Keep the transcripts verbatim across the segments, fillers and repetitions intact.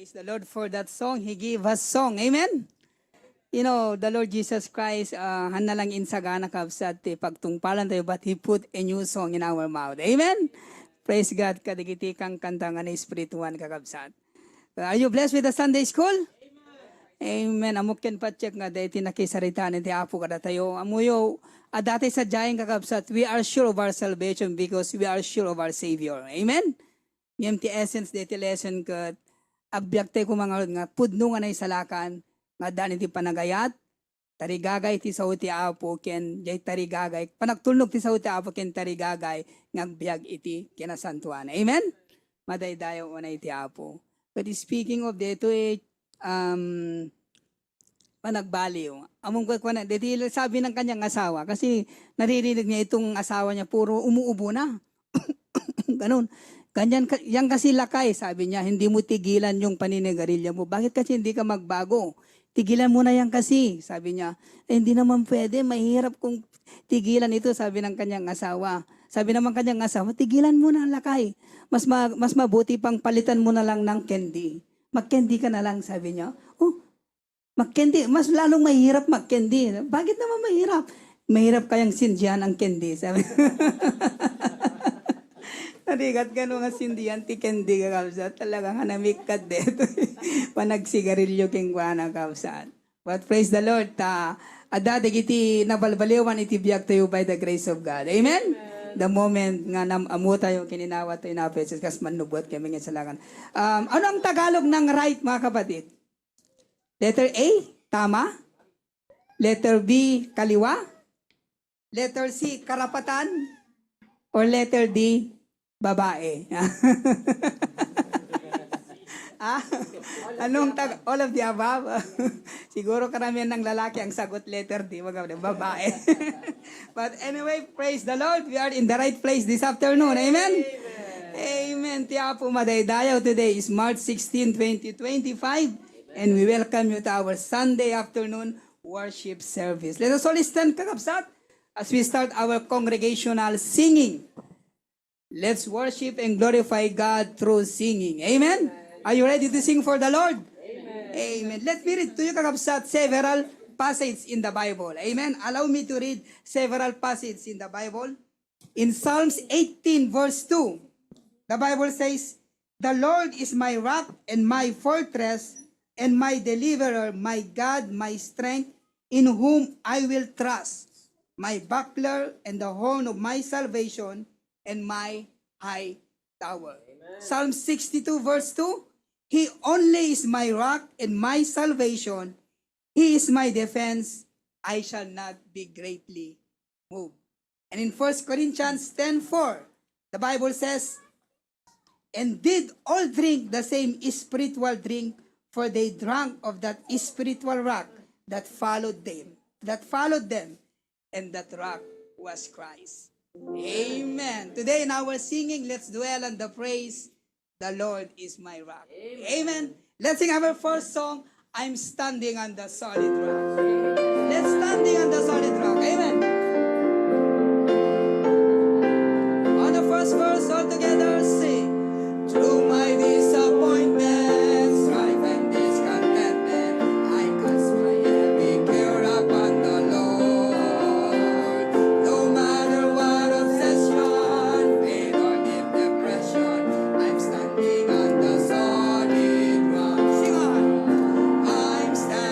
Praise the Lord for that song. He gave us song. Amen? You know, the Lord Jesus Christ, uh, han na lang insagana, kabsat, ti pagtungpalan tayo, but He put a new song in our mouth. Amen? Praise God, kadagiti kankanta nga ni Espiritu Juan, kakabsat. Are you blessed with the Sunday school? Amen. Ammok ken pattiek nga daytoy nakisaritaan ti Apo kadatayo. Ammoyo, a dati sadiayen, kakabsat, we are sure of our salvation because we are sure of our Savior. Amen? Ngem ti essence daytoy lesson ket agbiagtayo koma ngarud nga pudno nga naisalakan nga addaan iti panagayat, tarigagay ti sao ti Apo ken jay tarigagay, panagtulnog ti sao ti Apo ken tarigagay nga agbiag iti kinasantoan. Amen? Madaydayaw unay ti Apo. But speaking of daytoy, um, panagbaliw. Ammom kuan, deti sabi ng kanyang asawa, kasi naririnig niya itong asawa niya puro umuubo na. Ganun. Ganyan ka, yan kasi lakay, sabi niya, hindi mo tigilan yung paninigarilyo mo. Bakit kasi hindi ka magbago? Tigilan mo na yan kasi, sabi niya. Eh, hindi naman pwede, mahirap kung tigilan ito, sabi ng kanyang asawa. Sabi naman kanyang asawa, tigilan mo na lakay. Mas, ma- mas mabuti pang palitan mo na lang ng candy. Mag-candy ka na lang, sabi niya. Oh, mag-candy, mas lalong mahirap mag-candy. Bakit naman mahirap? Mahirap kayang sindihan ang candy, sabi. Narigat ka nung sindihan ti candy, kakabsat. Talaga nga namikkat dito. Panagsigarilyo king kuana, kabsat. But praise the Lord, ta, adda dagiti nabalbaliwan iti biag tayo by the grace of God. Amen? The moment nga nam-, amu tayo, kininawa tayo na Jesus, kas mannubuat kami nga salakan. Um, ano ang Tagalog ng right, mga kapatid? Letter A, tama? Letter B, kaliwa? Letter C, karapatan? Or letter D, babae? Ah? Anong tag all of the above? Siguro karamihan ng lalaki ang sagot letter D, baga babae. But anyway, praise the Lord. We are in the right place this afternoon. Amen? Amen. Ti Apo madaydayaw. Today is March sixteen, twenty twenty-five. And we welcome you to our Sunday afternoon worship service. Let us all stand, kakabsat, as we start our congregational singing. Let's worship and glorify God through singing. Amen? Are you ready to sing for the Lord? Amen. Let me read to you, kakabsat, several passages in the Bible. Amen? Allow me to read several passages in the Bible. In Psalms eighteen, verse two, the Bible says, "The Lord is my rock and my fortress and my deliverer, my God, my strength, in whom I will trust, my buckler and the horn of my salvation and my high tower." Psalm sixty-two, verse two, "He only is my rock and my salvation. He is my defense. I shall not be greatly moved." And in First Corinthians ten four, the Bible says, "And did all drink the same spiritual drink, for they drank of that spiritual rock that followed them, that followed them, and that rock was Christ." Amen. Today in our singing, let's dwell on the praise, "The Lord is my rock." Amen. Let's sing our first song, "I'm standing on the solid rock." Let's standing on the solid rock. Amen. On the first verse, all together, sing. Through my disappointment, strife, and discontentment, I cast my heavy care upon the Lord. No matter what obsession, pain, or deep depression, I'm standing on the solid rock. Sing on. I'm standing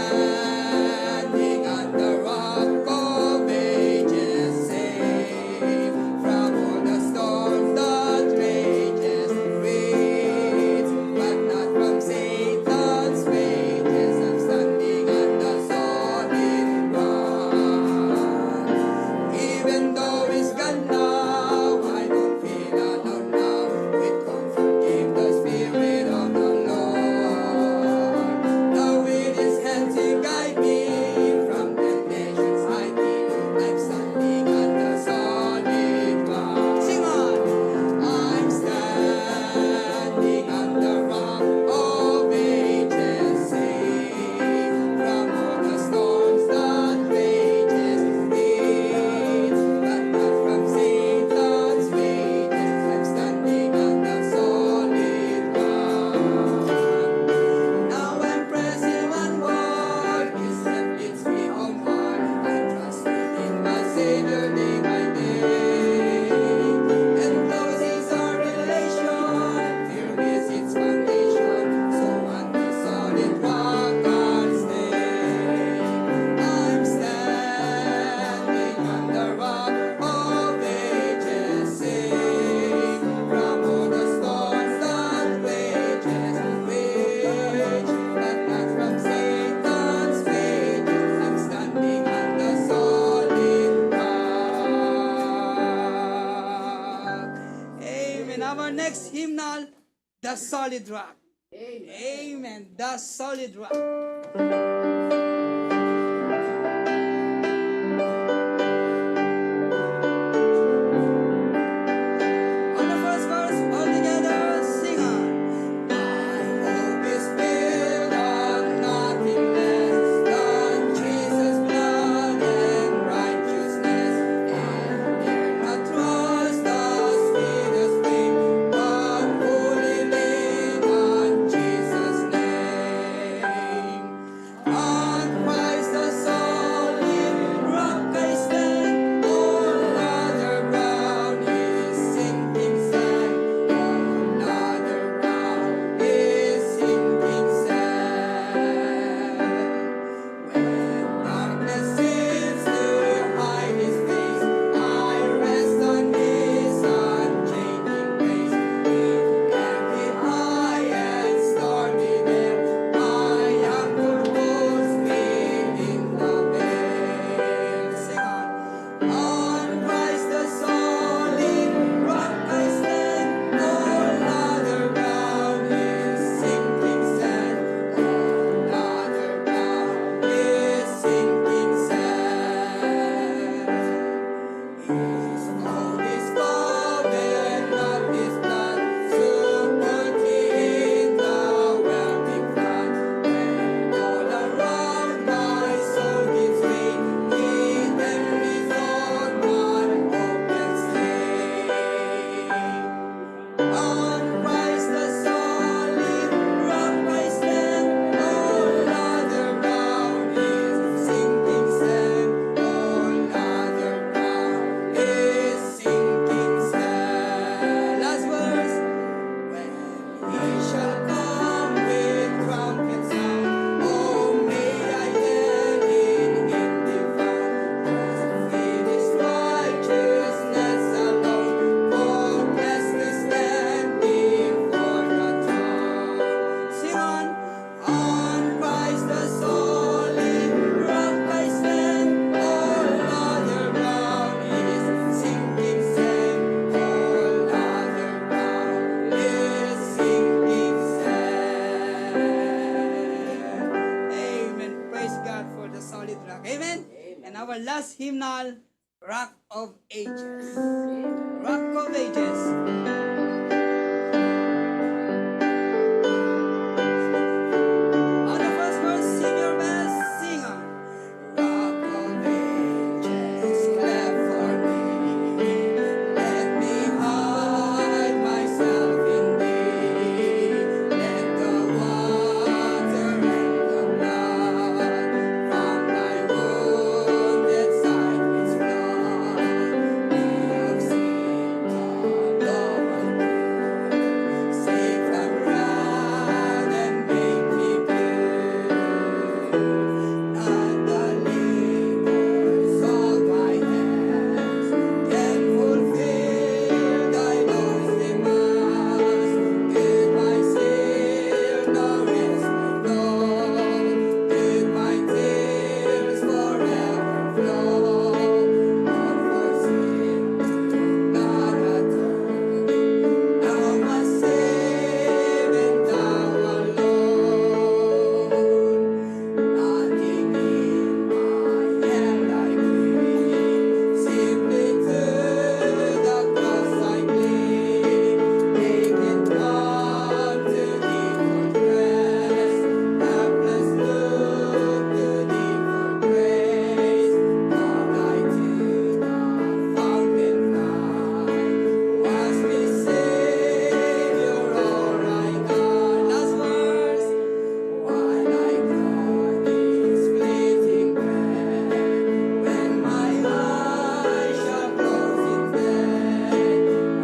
Our next hymnal, The Solid Rock. Amen. Amen. The Solid Rock. On the first verse, all together, sing on. My hope is built on nothing less than Jesus' blood and righteousness. I dare not trust the sweetest thing, but fully lean on Jesus' name. On Christ the solid rock I stand, all other ground is sinking sand, all other ground is sinking sand. When darkness seems to hide his face, I rest on his unchanging grace. In every high and stormy gale, my anchor holds me in the gale. Sing on. On Christ the solid rock I stand, all other ground is sinking sand, all other ground is sinking sand. His oath is covenant, not his blood, supporting the whelming flood. When all around my soul gives way, he then restored my hope and stay. On Christ the solid rock I stand, all other ground is sinking sand, all other ground is sinking sand. Last verse. When he shall come with trumpet sound, oh, may I then in him be found. Clothed in his righteousness alone, faultlessly stand before the throne. Sing on. On Christ the solid rock I stand, all other ground is sinking sand, all other ground is sinking sand. Amen. Praise God for the solid rock. Amen. Amen. And our last hymnal, Rock of Ages. Rock of Ages. On the first verse, sing your best, sing on. Rock of Ages, clap for me. Let me hide myself in thee. Let the water and the blood from thy wounded side, its flood, may I see the Lord. Save from wrath and make me pure. Not the labors of my hands can fulfill thy Lord's demands. Goodbye, sin, now is my dawn. Goodbye, tears forever flow. All for sin, not at all. Thou must save and thou alone. Nothing in my hand I bring, simply to the cross I cling. Naked come to thee for rest, helpless look to thee for grace. Come I to the fountain fly, wash me, Savior, or I die. Last verse. While I draw this fleeting breath, when my eyes shall close in death,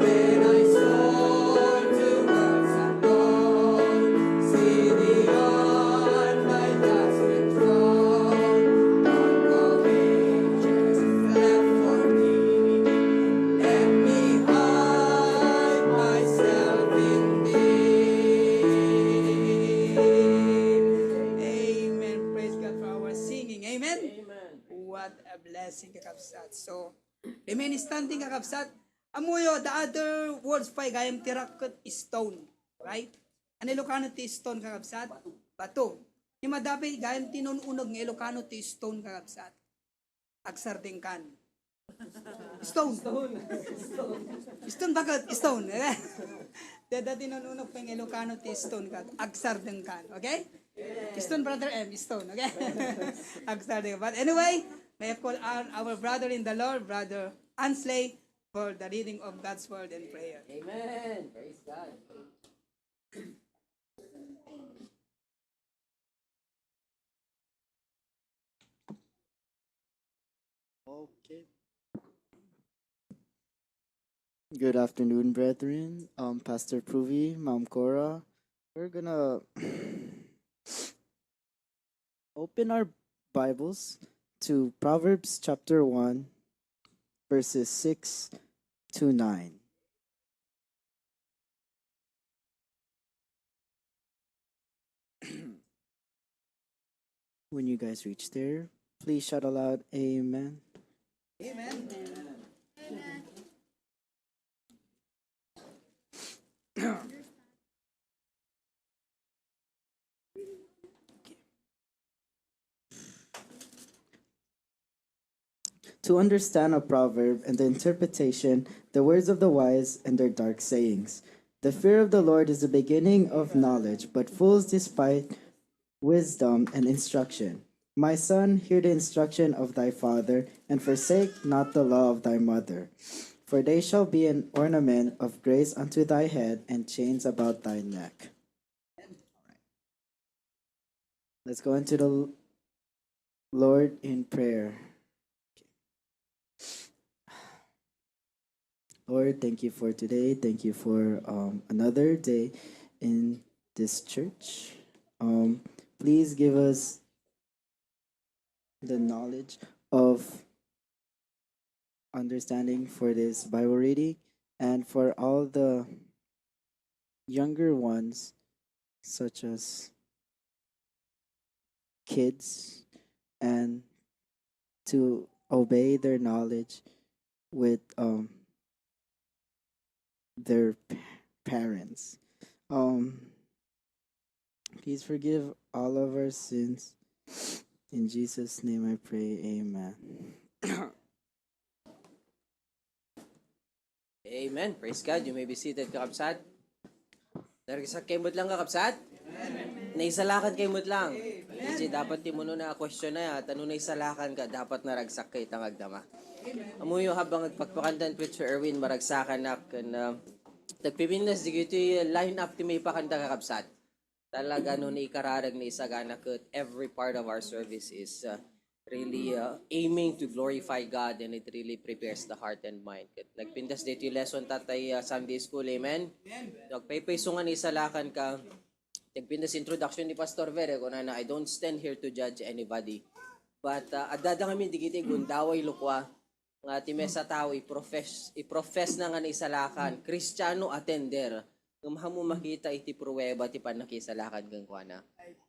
when I soar towards above, see thee on thy judgment throne, on the pages left for me. Let me hide myself in thee. Amen. Praise God for our singing. Amen. Amen. What a blessing, kakabsat. So, remain standing, kakabsat. Ammoyo, the other words pay gayam ti rock ket stone. Right? Ania Ilocano ti stone, kakabsat? Bato. Ni madapay gayam ti nun-uneg nga Ilocano ti stone, kakabsat. Agsardengkan. Stone. Stone. Stone, bakit? Stone. Dayta ti nun-uneg pay nga Ilocano ti stone ket agsardengkan. Okay? Stone, Brother M, stone. Okay? Agsardengkan. But anyway, may I call on our brother in the Lord, Brother Ansley, for the reading of God's word and prayer. Amen. Praise God. Okay. Good afternoon, brethren. Um, Pastor Pruvi, Ma'am Cora, we're gonna open our Bibles to Proverbs chapter one, verses six to nine. When you guys reach there, please shout aloud, "Amen." Amen. To understand a proverb and the interpretation, the words of the wise and their dark sayings. The fear of the Lord is the beginning of knowledge, but fools despise wisdom and instruction. My son, hear the instruction of thy father, and forsake not the law of thy mother. For they shall be an ornament of grace unto thy head, and chains about thy neck. Let's go into the L- Lord in prayer. Lord, thank you for today. Thank you for, um, another day in this church. Um, please give us the knowledge of understanding for this Bible reading, and for all the younger ones, such as kids, and to obey their knowledge with, um, their p- parents. Um, please forgive all of our sins. In Jesus' name I pray, amen. Amen. Praise God. You may be seated, kakabsat. Naragsak kayo met lang, kakabsat? Naisalakan kayo met lang. Kasi dapat ti umuna a question na, ta no naisalakan ka, dapat naragsak kayo ta nga agdama. Ammoyo, habang agpakpakanta ni Preacher Erwin, maragsakan na, ken, ah, nagpipintas dagiti line up ti maipakanta, kakabsat. Talaga no naikararag, naisagana ket every part of our service is, uh, really, uh, aiming to glorify God, and it really prepares the heart and mind. Ket nagpintas daytoy lesson ta tay, uh, Sunday school, amen? Amen. Agpaypayso nga naisalakan ka, nagpintas introduction ni Pastor Ver, eh, kunana, "I don't stand here to judge anybody." But, uh, adda ngamin dagiti gundaway lukua, nga ti maysa a tao i-profess, i-profess na nga naisalakan, Kristiano a tender, ngem ammo makita iti prueba ti pannakisalakan kenkuana.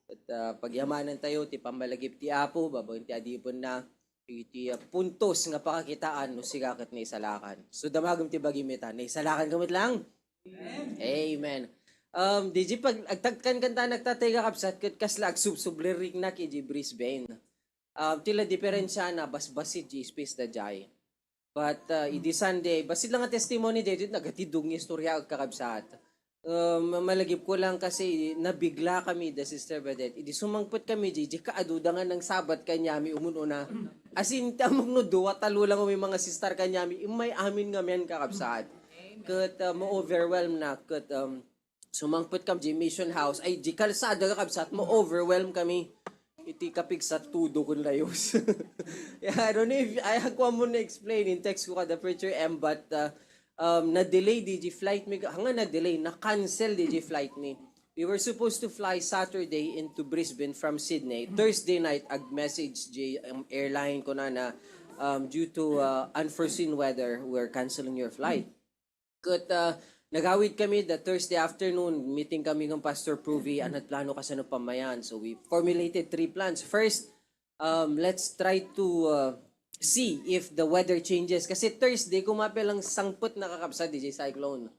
Ket, ah, pagyamanantayo ti pammalagip ti Apo babaen ti adipenna iti, ah, puntos nga pakakitaan no sika ket naisalakan. So, damagem ti bagim ita, naisalakan ka met lang? Amen. Amen. Um, D J, pag agtagkan kanta nagtatay, kakabsat, ket kasla agsubsubliriknak iti Brisbane. Ah, ti la diferensiana, basbassit ti space daydiay. But, ah, idi Sunday, bassit lang a testimony daytoy, nagatiddog nga istorya, kakabsat. Um, malagipko lang kasi nabigla kami da Sister Bernadette. Idi sumangpet kami, di, di kaadu da nga nangsabat kaniami, umun-una. As in, ti ammok no dua, talo lang may mga sister kaniami, immay amin ngamin, kakabsat. Ket, ah, ma-overwhelm na, ket, um, sumangpet kami di mission house. Ay, di kalsada, kakabsat, ma-overwhelm kami. Iti kapigsat, tudo ken layos. Yeah, I don't know if, I, ako mo na-explain in text ko kada Preacher M, but, uh, um, na-delay di, di flight mi, nga na-delay, na-cancel di, di flight mi. We were supposed to fly Saturday into Brisbane from Sydney. Thursday night, ag-message di, um, airline kunana, um, due to, uh, unforeseen weather, we're canceling your flight. Ket, ah, nagawid kami the Thursday afternoon, meeting kami ken Pastor Pruvi, ania ti plano kasano pamayan. So we formulated three plans. First, um, let's try to, uh, see if the weather changes. Kasi Thursday, kumapel ang sangpet na kakabsat, D J Cyclone.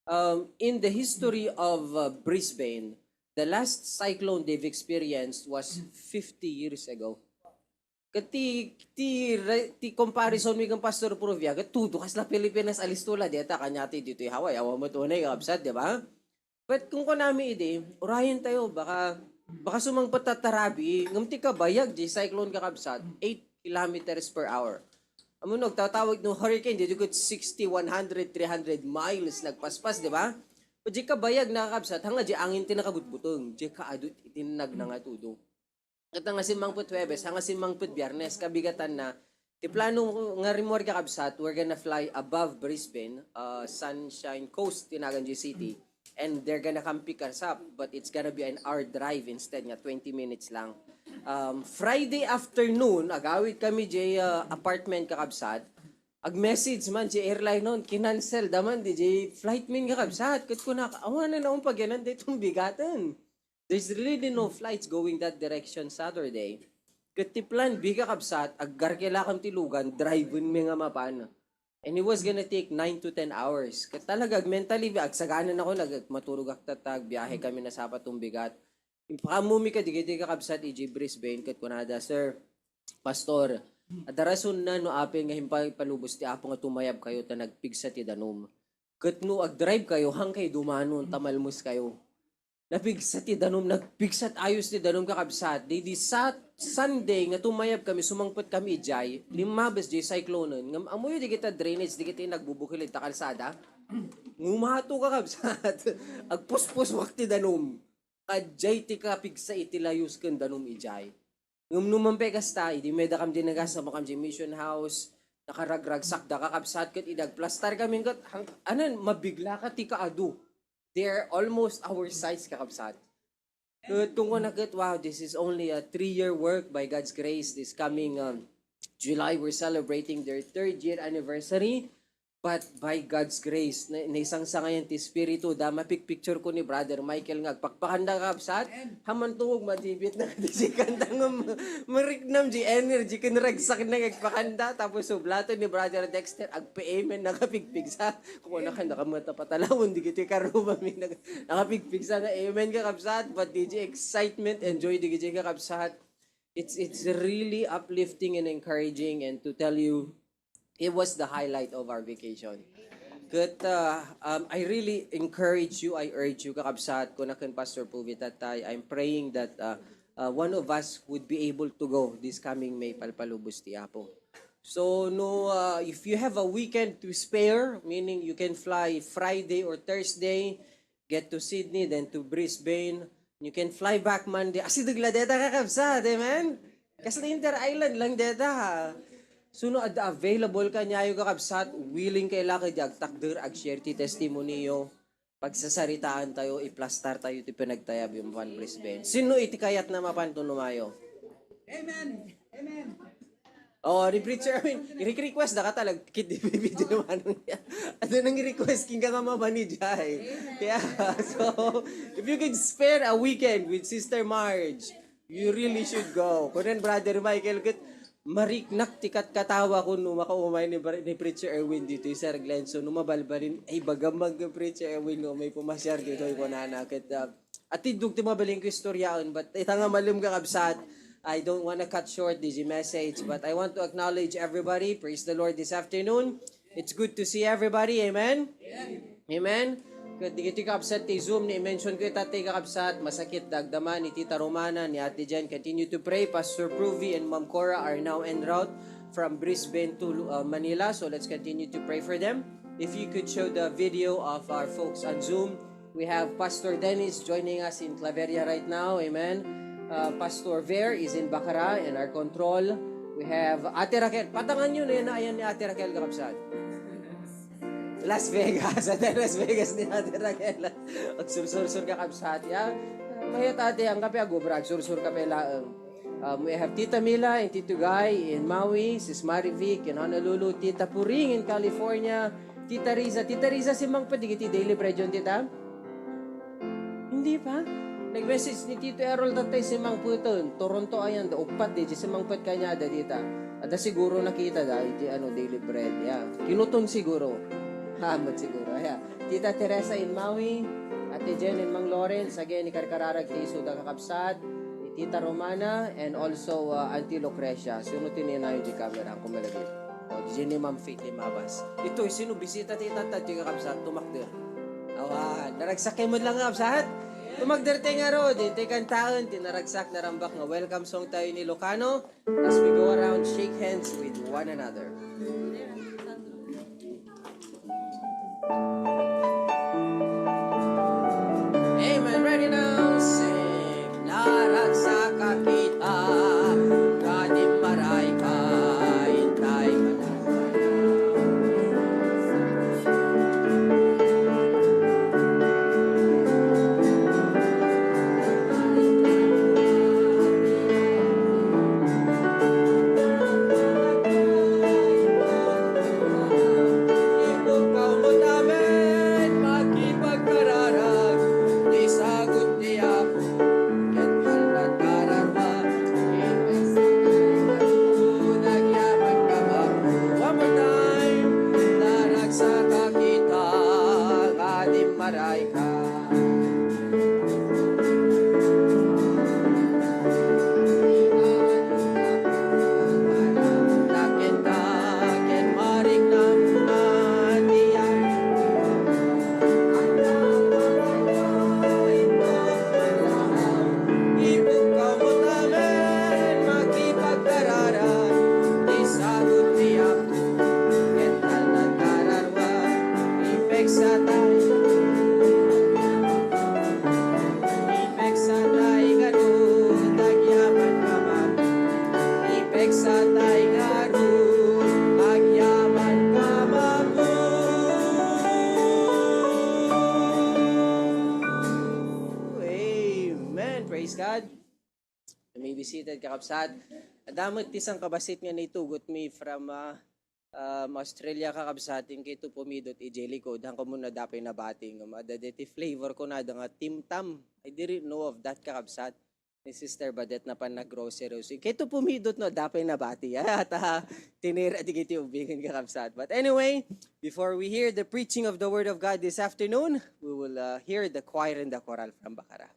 Um, in the history of uh, Brisbane, the last cyclone they've experienced was fifty years ago. Ket ti, ti, re- ti comparison mi ken Pastor Provia, ket tudo kasla Pilipinas a listula, deta kaniati ditoy Hawaii, awan met unay, kakabsat, di ba? But kung kunami idi, urayen tayo, baka, baka sumangpet ta tarabii, ngem ti kabayag, di cyclone, kakabsat, eight kilometers per hour. Amo no, agtatawag no hurricane, di ket sixty, one hundred, three hundred miles nagpaspas, di ba? But di kabayag, nakakabsat, hanga di angin ti nakabutbuteng, di kaadu ti nagnangatudo. Ket nga simmangpet Huwebes, nga simmangpet Biyernes, kabigatanna, ti plano nga rimmuar, kakabsat, we're gonna fly above Brisbane, uh, Sunshine Coast, ti nagan di city, and they're gonna come pick us up, but it's gonna be an hour drive instead nga twenty minutes lang. Um, Friday afternoon, agawid kami di, uh, apartment, kakabsat, ag-message man di airline non, kinansel da man di, di flight min, kakabsat, ket kunak, awanan na umpagyanan dayton bigaten. There's really no flights going that direction Saturday. Ket ti plan B, kakabsat, aggarkelakam ti lugan, drive-en mi nga mapan. And it was gonna take nine to ten hours. Ket talaga, mentally, agsaganan ako, nag-, maturog ak tatta, agbiahe kami na sapat tumbigat. Impakaammomi kadagiti kakabsat iti Brisbane, ket kunada, "Sir, Pastor, adda rasonna no apay nga impalubos ti Apo nga tumayab kayo ta nagpigsa ti danum. Ket no agdrive kayo, hangkayo dumanon ta malmes kayo." Napigsa ti danum, nagpigsat ayos ti danum, kakabsat. Di, di Sat-, Sunday nga tumayab kami, sumangpet kami idiay, limmabes di cyclone-en. Ngem ammoyo dagiti drainage, dagiti nagbubukil ita kalsada. Ngumato, kakabsat. Agpuspuswak ti danum. Kadiay ti kapigsa iti layus ken danum idiay. Ngem no man pay kasta, idi maydakam di nagasam, kam di mission house, nakaragragsakda, kakabsat, ket idi agplastar kami, ket hang-, anan, mabiglaka ti kaadu. They're almost our size, kakabsat. Ket kung kuna ket, wow, this is only a three-year work by God's grace. This coming, um, July, we're celebrating their third year anniversary. But by God's grace, na-, naisangsangayan ti Espiritu, da mapicpicture ko ni Brother Michael nga agpakpakanda, kakabsat. Amen. Haman tungog, madibit na di si kanta nga ma-, mariknam di energy, kinragsak na agpakanda, tapos sublato ni Brother Dexter, agpa-amen, nakapigpigsa. Kung ano ka, nakamata patalawon, di kiti karuma mi, nag-, nakapigpigsa nga amen, kakabsat, but di di excitement, enjoy di di kakabsat. It's, it's really uplifting and encouraging, and to tell you, it was the highlight of our vacation. Ket, uh, um, I really encourage you, I urge you, kakabsat, kuna ken Pastor Puvi tatay, I'm praying that, uh, uh, one of us would be able to go this coming May, palpalubos ti Apo. So, no, uh, if you have a weekend to spare, meaning you can fly Friday or Thursday, get to Sydney, then to Brisbane. You can fly back Monday. Asideg la deta, kakabsat, amen? Kasla inter-island lang deta, ha? So, no, adda available kaniayo, kakabsat, willing kayo la kadi agtakder, ag-share ti testimony yo. Pagsasaritaan tayo, iplastar tayo ti pinagtayab yung pan Brisbane. Sino iti kayat na mapan tunumayo? Amen. Amen. Oh, ni Preacher Erwin, i-request da ka talaga, kit di video naman niya. Ano nang request king ka nga mamani jay? Yeah, so, if you could spare a weekend with Sister Marge, you really should go. Kunan Brother Michael, ket mariknak ti katkatawa ko no makaumay ni, Br-, ni Preacher Erwin dito, Sir Glenn. So, no mabalbalin, ay, baga mag Preacher Erwin no may pumasyar dito, ikunana, ket, uh, Atiddog ti mabalin ko istoryaen, but ita nga malem, kakabsat, I don't wanna cut short this message, but I want to acknowledge everybody. Praise the Lord this afternoon. It's good to see everybody. Amen? Amen? Ket dagiti kakabsat ti Zoom, ni-mention ko ita ti kakabsat, masakit dagdaman iti tarumana ni Ate Jen. Continue to pray. Pastor Pruvi and Ma'am Cora are now en route from Brisbane to, uh, Manila. So let's continue to pray for them. If you could show the video of our folks on Zoom, We have Pastor Dennis joining us in Claveria right now. Amen. Uh, Pastor Ver is in Bacara and our control. We have Ate Raquel. Patangan nyo na yun, ayan ni Ate Raquel, kakabsat. Las Vegas. Ate, Las Vegas ni Ate Raquel. Agsursursur, kakabsat. Ya. Kaya ate, ang kape agubra, agsursur kape laeng. Um, we have Tita Mila and Tito Guy in Maui, Sis Marivic in Honolulu, Tita Puring in California, Tita Riza. Tita Riza, simmangpet dagiti daily bread yon, Tita? Hindi pa? Nag-message ni Tito Errol datay, simmangpeten. Toronto ayan, da uppat di, simmangpet kaniada, Tita. Adda siguro nakitada iti, ano, Daily Bread. Yeah. Kinuton siguro. Ha, met siguro. Yeah. Tita Teresa in Maui, Ate Jen in Mang Lawrence, again, ni karkararag ti isuda kakabsat, ni Tita Romana, and also, uh, Auntie Lucrecia. Sino ti ninayo di camera? Ang kumalagip. O, di ni Ma'am Faith Limabas. Ito, sino bisita ti itatan ti kakabsat? Tumakder. Awan, naragsak kayo man lang, kakabsat? Tumakder tayo nga ro, di tayo kantaen, ti naragsak, narambak nga welcome song tayo ni Lucano. As we go around, shake hands with one another. Amen. Ready now? Sing. Naragsak a kita, kadim maray ka, intay ka na. Ipukaw met amin, makipagkararag, ti sagut ti Apo, ket kalnat kararwa, ipagsakay ka, nagyaman ka, Apo. One more time, naragsak a kita, kadim maray ka. Ket talna kararwa, ipeksatay. Ipeksatay ngarud, agyaman ka mapu. Ipeksatay ngarud, agyaman ka mapu. Amen. Praise God. May visited, kakabsat. Adda met ti sangkabassit nga naitugotmi from, ah, um, Australia, kakabsat, inkayto pumidot idiay likod. Haanko met adda pay nabati ngem adda daytoy flavor kunada nga Tim Tam. I didn't know of that, kakabsat. Ni Sister Badet napan nag-grocery. So, inkayto pumidot no, adda pay nabati. Ay, ata, tinira digiti ubbingen, kakabsat. But anyway, before we hear the preaching of the Word of God this afternoon, we will, uh, hear the choir and the chorale from Bacara.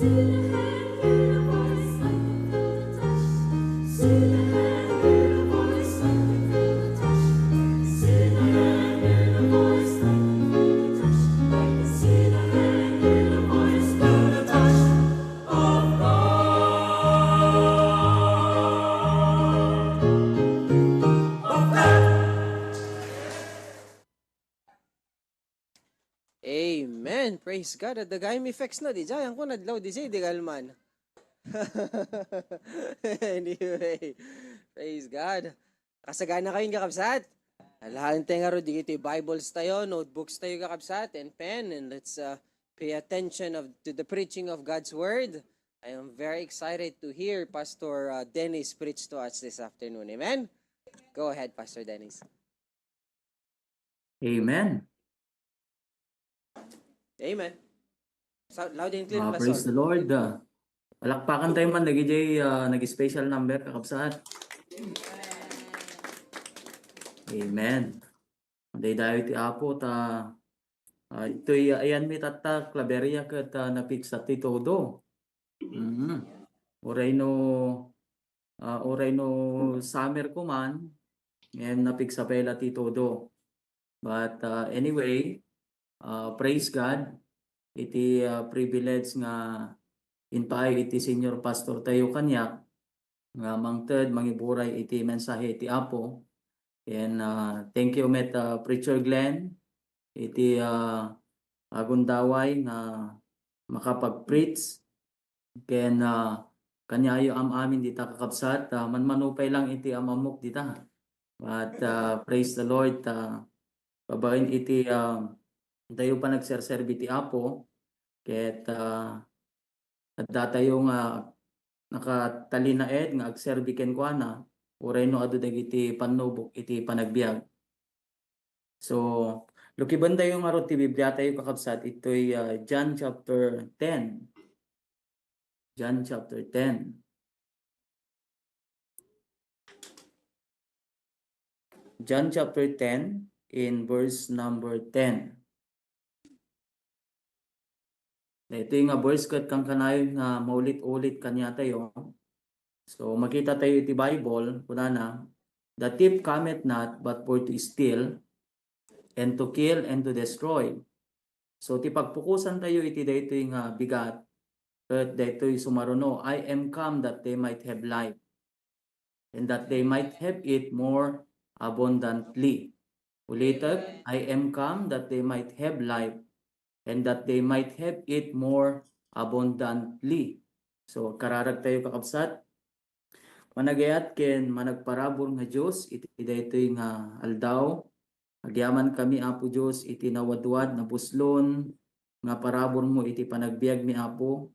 Amen. Praise God. Adda gayam effects na, di jay. Ang kun adlaw, di jay, di kalman. Anyway, praise God. Kasagana kayo, kakabsat. Alahan tayo nga ro, di iti Bibles tayo, notebooks tayo, kakabsat, and pen, and let's uh, pay attention of, to the preaching of God's Word. I am very excited to hear Pastor uh, Dennis preach to us this afternoon. Amen? Go ahead, Pastor Dennis. Amen. Amen. So, loud and clear, Ah, Pastor. Praise the Lord. Ah, palakpakan tayo man, dagiti, ah, nag-special number, kakabsat. Amen. Daydayo ti Apo, ta, ah, itoy, ah, ayanmi tatta, Claveria, ket, ah, napigsa ti todo. Mhm. Uray no, ah, uray no summer ko man, ngem napigsa pay la ti todo. But, ah, anyway, ah, praise God, iti, ah, privilege nga impaay iti senior pastor tayo kaniak, nga mangted, mangiburay iti mensahe iti Apo. And, ah, thank you met, ah, Preacher Glenn, iti, ah, agundaway nga makapag-preach. Ken, ah, kaniayo am-amin dita, kakabsat, ah, manmanupay lang iti am-ammok dita. But, ah, praise the Lord, ah, babaen iti, ah, dayo panagserserbi ti Apo, ket, ah, addatayo nga nakatalinaed nga agserbi kenkuana, uray no adu dagiti pannubok iti panagbiag. So, lukiben tayo ngarud ti Biblia tayo, kakabsat, itoy, ah, John chapter ten. John chapter ten. John chapter ten in verse number ten. Daytoy nga verse ket kankanayon nga maulit-ulit kaniatayo. So, makita tayo iti Bible, kunana, "The thief cometh not but for to steal, and to kill, and to destroy." So, ti pagpukosan tayo iti daytoy nga bigat, ket daytoy sumaruno, "I am come that they might have life, and that they might have it more abundantly." Ulitek, "I am come that they might have life, and that they might have it more abundantly." So, kararag tayo, kakabsat. Managayat ken managparabur nga Dios iti daytoy nga aldaw. Agyamankami, Apo Dios, iti nawadwad, nabuslon nga paraburmo iti panagbiagmi, Apo.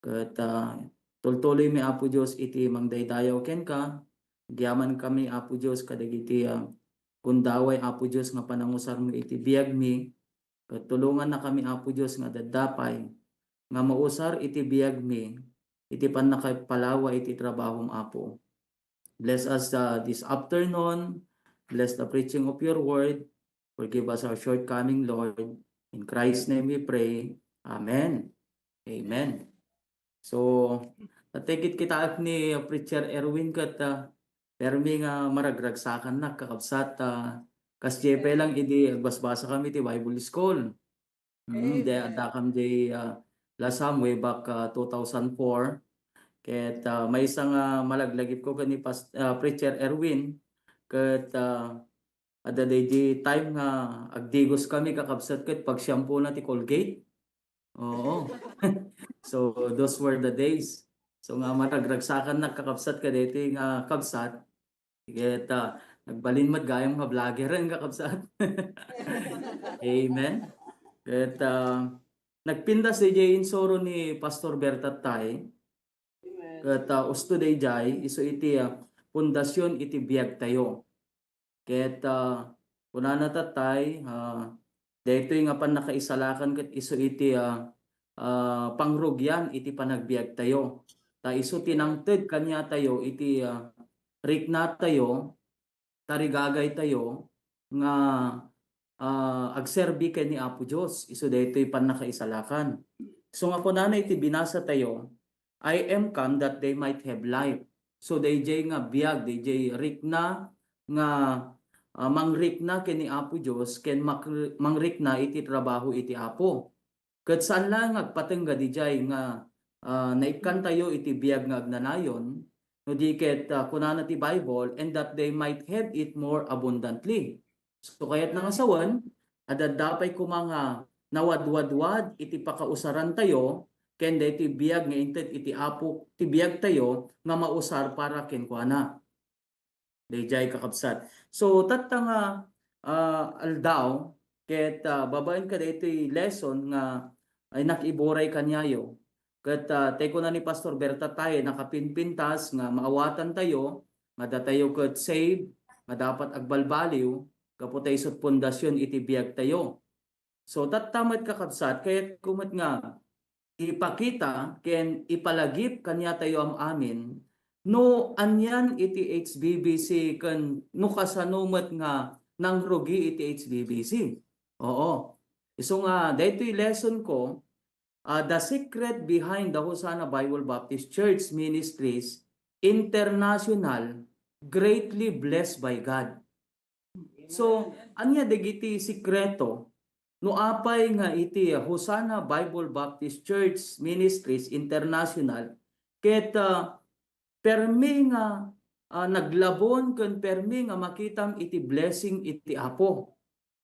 Ket, ah, tultuloymi, Apo Dios, iti mangdaydayaw kenka. Agyamankami, Apo Dios, kadagiti, ah, gundaway, Apo Dios, nga panangusarmo iti biagmi. Ket tulongannakami, Apo Dios, nga daddapay nga mausar iti biagmi iti pannakapalawa iti trabahom, Apo. Bless us, uh, this afternoon. Bless the preaching of your word. Forgive us our shortcoming, Lord. In Christ's name we pray. Amen. Amen. So, natekit kitaak ni, uh, Preacher Erwin ket, uh, permi nga maragragsakannak, kakabsat, uh, kas J P lang idi agbasbasa kami ti Bible School. Mm, de, addakam di, ah, Lasam way back, ah, two thousand four. Ket, ah, maysa nga malaglagipko ken ni Pas-, ah, Preacher Erwin, ket, ah, adda daydi time nga agdigos kami, kakabsat, ket pagsiampona ti Colgate. Oo. So, those were the days. So, nga maragragsakannak, kakabsat, kadaytoy nga kabsat, ket, ah, nagbalin met gayam nga vlogger, kakabsat. Amen. Ket, ah, nagpintas daydiay insuro ni Pastor Berta tay. Amen. Ket, ah, usto daydiay, isu iti, ah, pundasyon iti biagtayo. Ket, ah, kunana tattay, ah, daytoy nga pannakaisalakan ket isu iti, ah, ah, pangrugian iti panagbiagtayo. Ta isu ti nangted kaniatayo iti, ah, riknatayo, tarigagaytayo nga, ah, agserbi ken ni Apo Dios. Isu daytoy pannakaisalakan. So nga kunana iti binasa tayo, "I am come that they might have life." So dayjay nga biag, dayjay rikna nga, ah, mangrikna ken ni Apo Dios ken makr-, mangrikna iti trabaho iti Apo. Ket saan laeng nga agpatengga dayjay nga, ah, naikkantayo iti biag nga agnanayon, no di ket, ah, kunana ti Bible, "And that they might have it more abundantly." So, kayatna nga sawen, adda pay koma nga nawadwadwad iti pakausarantayo ken daytoy biag nga inted iti Apo ti biagtayo nga mausar para kenkuana. Dayjay, kakabsat. So, tatta nga, ah, aldaw, ket, ah, babaen kadaytoy lesson nga innak iburay kaniayo. Ket, ah, tay kuna ni Pastor Berta tayo, nakapinpintas nga maawatantayo, nga datayo ket saved, nga dapat agbalbaliw, gapu ta isut' pundasyon iti biagtayo. So, tatta met, kakabsat, kayatko met nga ipakita ken ipalagip kaniatayo am-amin no anian iti H B B C ken no kasano met nga nangrugi iti H B B C. Oo. Isu nga, daytoy lesson ko, ah, The Secret Behind the Hosanna Bible Baptist Church Ministries International, Greatly Blessed by God. So, ania dagiti sikreto no apay nga iti Hosanna Bible Baptist Church Ministries International ket, ah, permi nga, ah, naglabon ken permi nga makitam iti blessing iti Apo?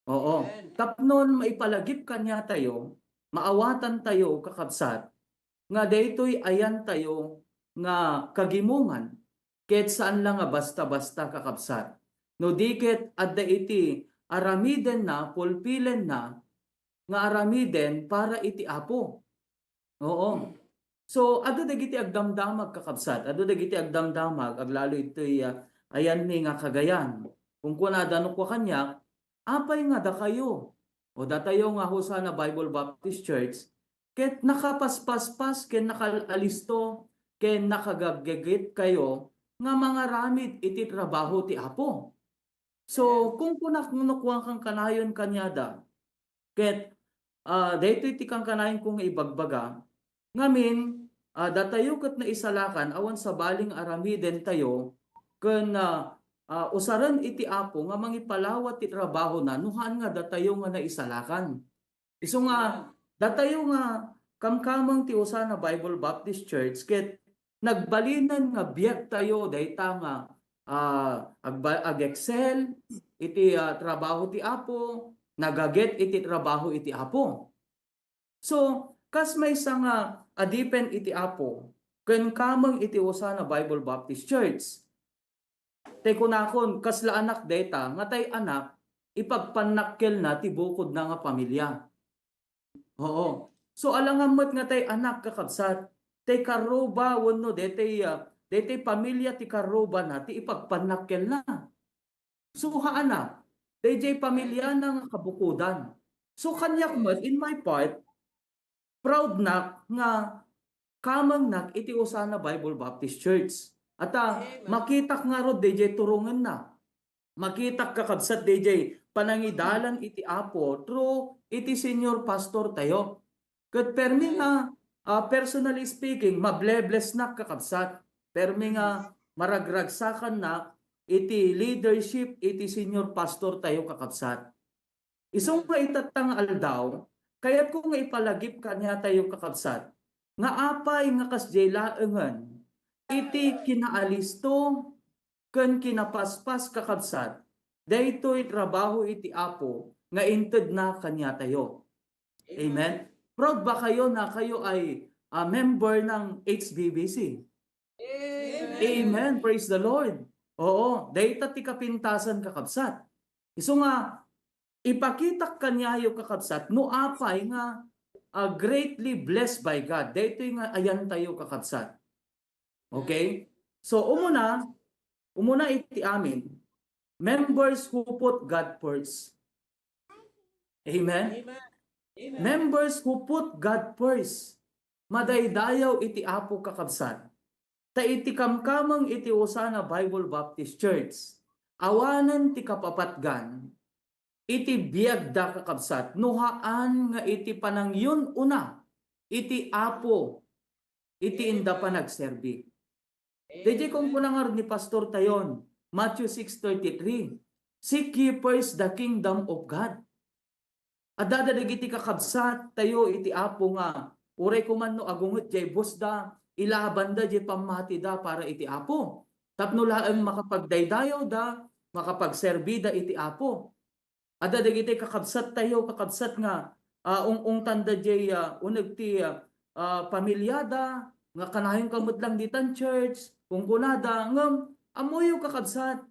Oo. Amen. Tapno maipalagip kaniatayo, maawatantayo, kakabsat, nga daytoy ayantayo nga kagimongan, ket saan la nga basta-basta, kakabsat. No di ket adda iti aramidenna, pulpilenna, nga aramiden para iti Apo. Oo. So, adda dagiti agdamdamag, kakabsat. Adda dagiti agdamdamag, aglalo itoy, ah, ayanmi nga kagayan. Kunkunada no kua kaniak, "Apay nga dakayo, o datayo nga Hosanna Bible Baptist Church, ket nakapaspaspas ken nakaalisto ken nakagaggegetkayo nga mangaramid iti trabaho ti Apo?" So, kunkunak no kuan kankanayon kaniada, ket, ah, daytoy ti kankanayonko nga ibagbaga, ngamin, ah, datayo ket naisalakan awan sabali nga aramidentayo ken, ah, ah, usaren iti Apo nga mangipalawat ti trabahona no haan nga datayo nga naisalakan. Isu nga, datayo nga kamkameng ti Hosanna Bible Baptist Church ket nagbalinen nga biagtayo dayta nga, ah, agba-, ag-excel iti, ah, trabaho ti Apo, nagaget iti trabaho iti Apo. So, kas maysa nga adipen iti Apo, ken kameng iti Hosanna Bible Baptist Church. Tay kunakon, kasla anak dayta, nga tay anak, ipagpannakkelna ti bukodna nga pamilia. Oo. So, alangan met nga tay anak, kakabsat, tay karruba wenno daytay, ah, daytay pamilia ti karrubana ti ipagpannakkelna. So, haana, dayjay pamiliana nga kabukodan. So, kaniak met, in my part, proud nak nga kamengnak iti Hosanna Bible Baptist Church. Ata, amen, makitak ngarud dayjay turongenna. Makitak, kakabsat, dayjay panangidalan iti Apo through iti senior pastor tayo. Ket permi nga, ah, personally speaking, mableblessnak, kakabsat. Permi nga maragragsakannak iti leadership iti senior pastor tayo, kakabsat. Isu nga itatta nga aldaw, kayatko nga ipalagip kaniatayo, kakabsat, nga apay nga kasdiay laengen iti kinaalisto ken kinapaspas, kakabsat, daytoy trabaho iti Apo nga intedna kaniatayo. Amen. Proud ba kayo na kayo ay, ah, member ng H B B C? Amen. Amen. Praise the Lord. Oo, dayta ti kapintasan, kakabsat. Isu nga, ipakitak kaniayo, kakabsat, no apay nga, ah, greatly blessed by God. Daytoy nga ayantayo, kakabsat. Okay? So, umuna, umuna iti amin, members who put God first. Amen? Amen. Amen. Members who put God first. Madaydayaw iti Apo, kakabsat. Ta iti kamkameng iti Hosanna Bible Baptist Church, awanen ti kapapatgan iti biagda, kakabsat, no haan nga iti panangyun-una iti Apo, iti inda panagserbi. Dayjay kunkuna ngarud ni Pastor tayon, Matthew six thirty-three, "Seek ye first the kingdom of God." Adda dagiti kakabsat tayo iti Apo nga uray kuman no agunget jay busda, ilabanda jay pammatida para iti Apo. Tapno laeng makapagdaydayawda, makapagserbida iti Apo. Adda dagiti kakabsat tayo, kakabsat nga, ah, ung-ungtanda jay, ah, uneg ti, ah, ah, pamiliada, nga kanayon ka met lang ditan church, kunkunada, ngem, ammoyo kakabsat,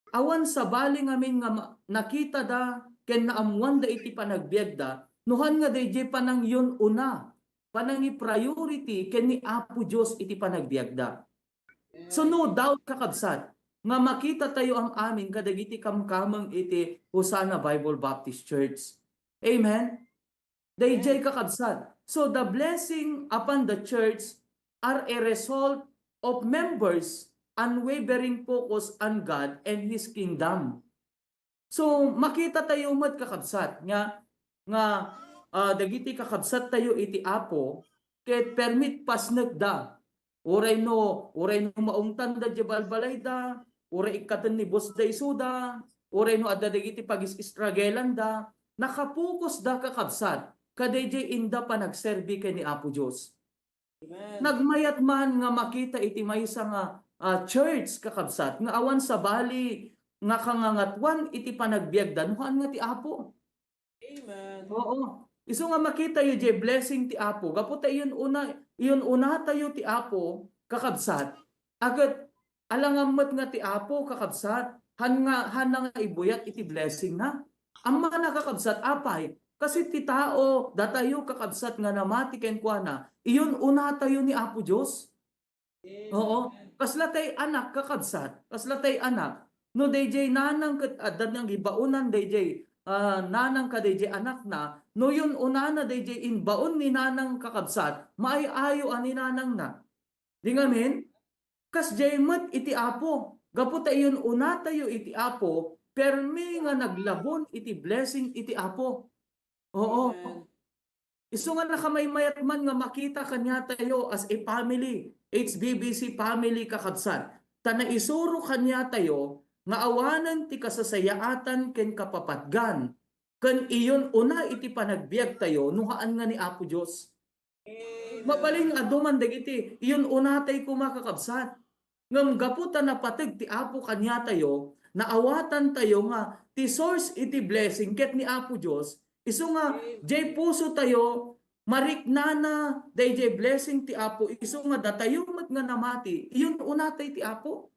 awan sabali ngamin nga ma-, nakitada ken naammoanda iti panagbiagda, no han nga dayjay panangyun-una, panangi-priority ken ni Apo Dios iti panagbiagda. So, no doubt, kakabsat, nga makita tayo am-amin kadagiti kamkameng iti Hosanna Bible Baptist Church. Amen? Dayjay, kakabsat. So, the blessing upon the church are a result of members' unwavering focus on God and His kingdom. So, makita tayo met, kakabsat, nga, nga, ah, dagiti kakabsat tayo iti Apo, ket permi ti pasnekda. Uray no, uray no maungtanda jay balbalayda, uray ikkaten ni busda isuda, uray no adda dagiti pagis-istragelanda, nakapokusda, kakabsat, kadayjay inda panagserbi ken ni Apo Dios. Amen. Nagmayat man nga makita iti maysa nga, ah, church, kakabsat, nga awan sabali nga kangangatuan iti panagbiagda, no han nga ti Apo. Amen. Oo. Isu nga makita yo jay blessing ti Apo. Gapu ta iyon una, iyon una tayo ti Apo, kakabsat. Aget, alangan met nga ti Apo, kakabsat. Han nga, han nga ibuyat iti blessing na. Ammana, kakabsat, apay, kasi ti tao, datayo, kakabsat, nga namati kenkuana, iyon una tayo ni Apo Dios. Oo. Kasla tay anak, kakabsat. Kasla tay anak. No dayjay nanang ket adda nang ibaonan dayjay, ah, nanang kadayjay anakna, no yun unana dayjay imbaon ni nanang, kakabsat, maay-ayo a ni nanangna. Di ngamin, kasjay met iti Apo. Gapu ta yun una tayo iti Apo, permi nga naglabon iti blessing iti Apo. Oo. Amen. Isu nga nakamaymayat man nga makita kaniatayo as a family, H B B C family, kakabsat, ta naisuro kaniatayo nga awanen ti kasasayaatan ken kapapatgan, ken iyon una iti panagbiagtayo no haan nga ni Apo Dios. Amen. Mabalin nga adu man dagiti iyon unatay koma, kakabsat. Ngem gapu ta napateg ti Apo kaniatayo, naawatantayo nga ti source iti blessing ket ni Apo Dios, isu nga jay pusotayo, mariknana dayjay blessing ti Apo, isu nga datayo met nga namati, iyon unatay ti Apo.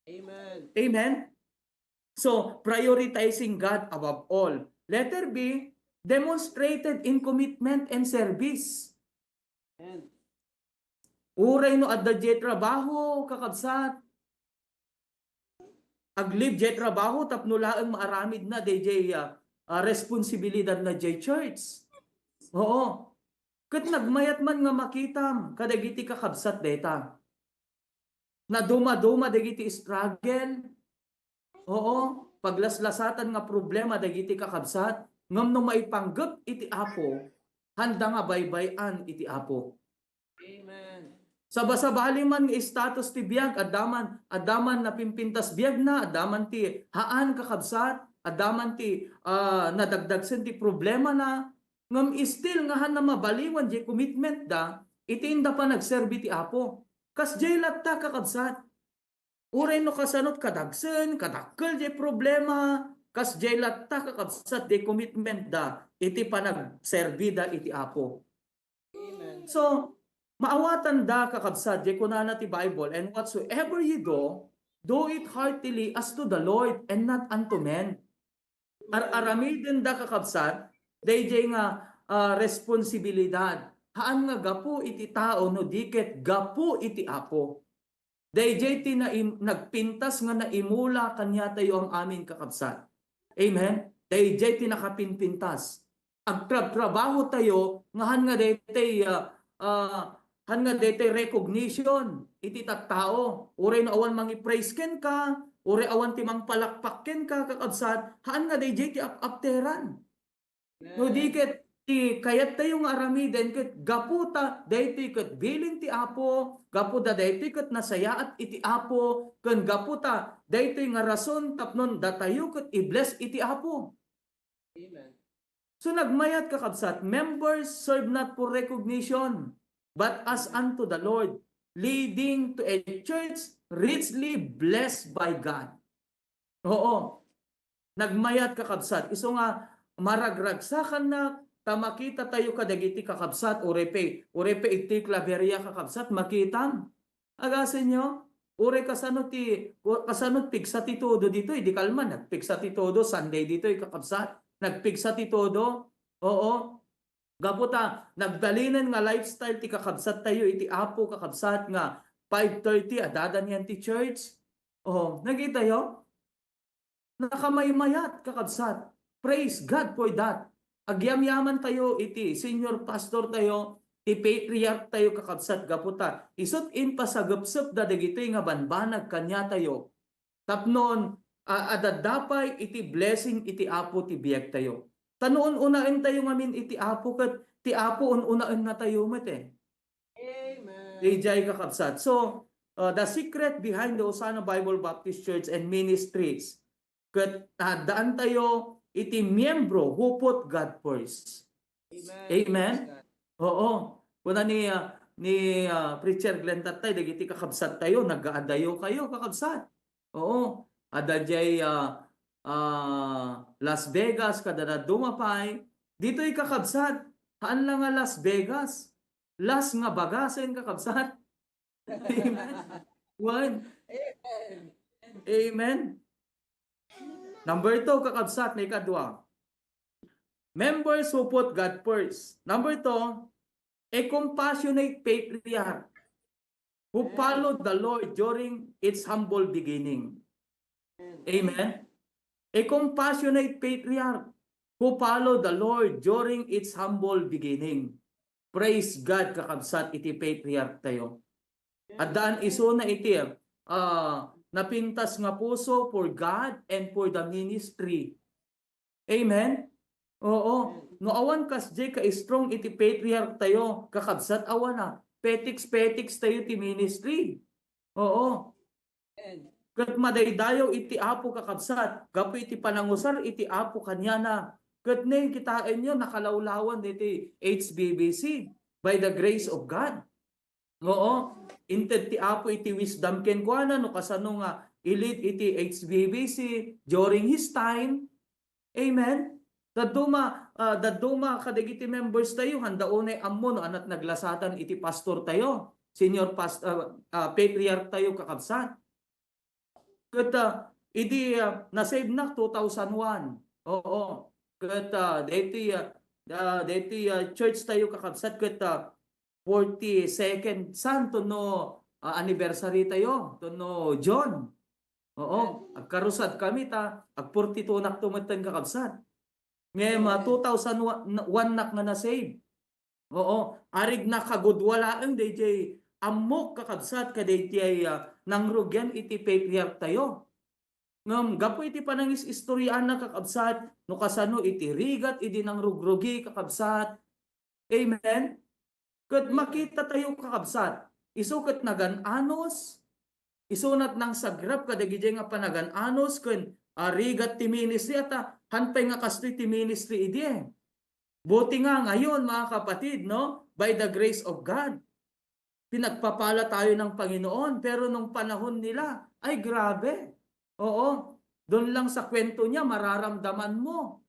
Amen. Amen? So, prioritizing God above all. Letter B, demonstrated in commitment and service. Amen. Uray no adda jay trabaho, kakabsat, aglib jay trabaho tapno laeng maaramidna dayjay, ah, ah, responsibilidadna jay church. Oo. Ket nagmayat man nga makitam kadagiti kakabsat dayta. Naduma-duma dagiti struggle. Oo, paglaslasatan nga problema dagiti kakabsat, ngem no maipanggep iti Apo, handa nga baybay-an iti Apo. Amen. Sabasabali man nga status ti biag, adda man, adda man napimpintas biagna, adda man ti haan, kakabsat, adda man ti, ah, nadagdagsen ti problemana, ngem still nga hanna mabaliwan jay commitment da, iti inda panagserbi ti Apo. Kasjay latta, kakabsat. Uray no kasano ti kadagsen, kadakkel jay problema, kasjay latta, kakabsat, jay commitment da iti panagserbi da iti Apo. Amen. So, maawatan da, kakabsat, jay kunana ti Bible, "And whatsoever you do, do it heartily as to the Lord and not unto men." Ar-aramiden da, kakabsat, dayjay nga, ah, responsibilidad. Haan nga gapu iti tao no di ket gapu iti Apo. Dayjay ti naim-, nagpintas nga naimula kaniatayo am-amin, kakabsat. Amen? Dayjay ti nakapinpintas. Agtrabtrabaho tayo nga han nga daytay, ah, ah, han nga daytay recognition iti tattao. Uray no awan mangi-praise kenka, uray awan ti mangpalakpak kenka, kakabsat, han nga dayjay ti ap-apteran. No di ket kayattayo nga aramiden ket gapu ta daytoy ket bilin ti Apo, gapu ta daytoy ket nasayaat iti Apo, ken gapu ta daytoy nga rason tapno datayo ket i-bless iti Apo. Amen. So nagmayat, kakabsat, members serve not for recognition, but as unto the Lord, leading to a church richly blessed by God. Oo. Nagmayat, kakabsat. Isu nga maragragsakannak ta makita tayo kadagiti kakabsat, uray pay, uray pay iti Claveria, kakabsat, makitam. Agasenyo, uray kasano ti, kasano pigsa ti todo ditoy, di kalman, nagpigsa ti todo, Sunday ditoy, kakabsat. Nagpigsa ti todo. Oo. Gapu ta, nagbalinen nga lifestyle ti kakabsat tayo iti Apo, kakabsat, nga five thirty, adda niyan ti church. Oh, nakita yo? Nakamaymayat, kakabsat. Praise God for that. Agyamyaman tayo iti senior pastor tayo, ti patriarch tayo, kakabsat, gapu ta isut' impasagepsepda dagitoy nga banbanag kaniatayo. Tapnon, a-, adda pay iti blessing iti Apo ti biag tayo. Ta no un-unaen tayo ngamin iti Apo, ket ti Apo un-unaenna tayo met eh. Amen. Ijay, kakabsat. So, uh, the secret behind the Osana Bible Baptist Church and Ministries, ket addaan tayo iti miyembro who put God first. Amen. Amen. Praise God. Oo. Kuna ni, ah, ni, ah, Preacher Glenn tattay, dagiti kakabsat tayo, nagaadayo kayo, kakabsat. Oo. Adda jay, ah, ah, Las Vegas, kada dadduma pay. Ditoy, kakabsat, haan la nga Las Vegas. Las nga bagasen, kakabsat. Amen. One. Amen. Amen. Number two, kakabsat, maikadua. Members who put God first. Number two, a compassionate patriarch who followed the Lord during its humble beginning. Amen. A compassionate patriarch who followed the Lord during its humble beginning. Praise God, kakabsat, iti patriarch tayo. Addaan isuna iti, ah, napintas nga puso for God and for the ministry. Amen? Oo. No awan kasdiay ka-strong iti patriarch tayo, kakabsat, awan a. Petiks-petiks tayo ti ministry. Oo. Amen. Ket madaydayaw iti Apo, kakabsat, gapu iti panangusar iti Apo kaniana. Ket ne, kitaenyo, nakalawlawan iti H B B C by the grace of God. Oo. Inted ti Apo iti wisdom kenkuana no kasano nga i-lead iti H B B C during his time. Amen. Dadduma, ah, dadduma kadagiti members tayo, haan da unay ammo no ania ti naglasatan iti pastor tayo, senior past-, ah, ah, patriarch tayo, kakabsat. Ket, ah, idi, ah, nasave nak two thousand one. Oo. Ket, ah, daytoy, ah, ah, daytoy, ah, church tayo, kakabsat, ket, ah, forty-second, saan to no, ah, anniversary tayo, to no John. Oo, agkarusad kami ta, ag forty-two nak to metten, kakabsat. Ngem, ah, two thousand one nak nga nasave. Oo, arig nakagudua laeng dayjay ammok, kakabsat, kadayjay, ah, nangrugian iti patriarch tayo. Ngem gapu iti panangis-istoryaanna, kakabsat, no kasano iti rigat idi nangrugrugi, kakabsat. Amen? Ket makita tayo, kakabsat, isu ket nagan-anos, isunat nangsagrap kadagijay nga panagan-anos ken, ah, rigat ti ministry, ata, haan pay nga kastoy ti ministry idi. Buti nga ngayon, mga kapatid, no, by the grace of God, pinagpapala tayo ng Panginoon. Pero nung panahon nila, ay grabe. Oo, doon lang sa kwento niya, mararamdaman mo.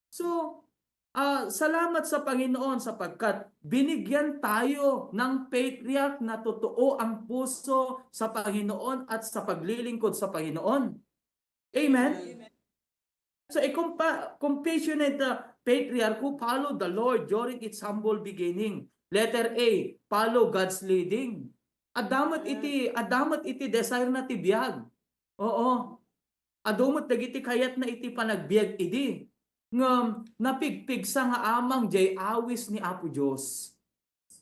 So, ah, salamat sa Panginoon sapagkat binigyan tayo ng patriarch na totoo ang puso sa Panginoon at sa paglilingkod sa Panginoon. Amen? Amen. So, a compa-, compassionate, uh, patriarch who followed the Lord during its humble beginning. Letter A, follow God's leading. Adda met iti, adda met iti desire na ti biag. Oo. Adu met dagiti kayatna iti panagbiag idi. Ngem napigpigsa nga amang jay awis ni Apo Dios.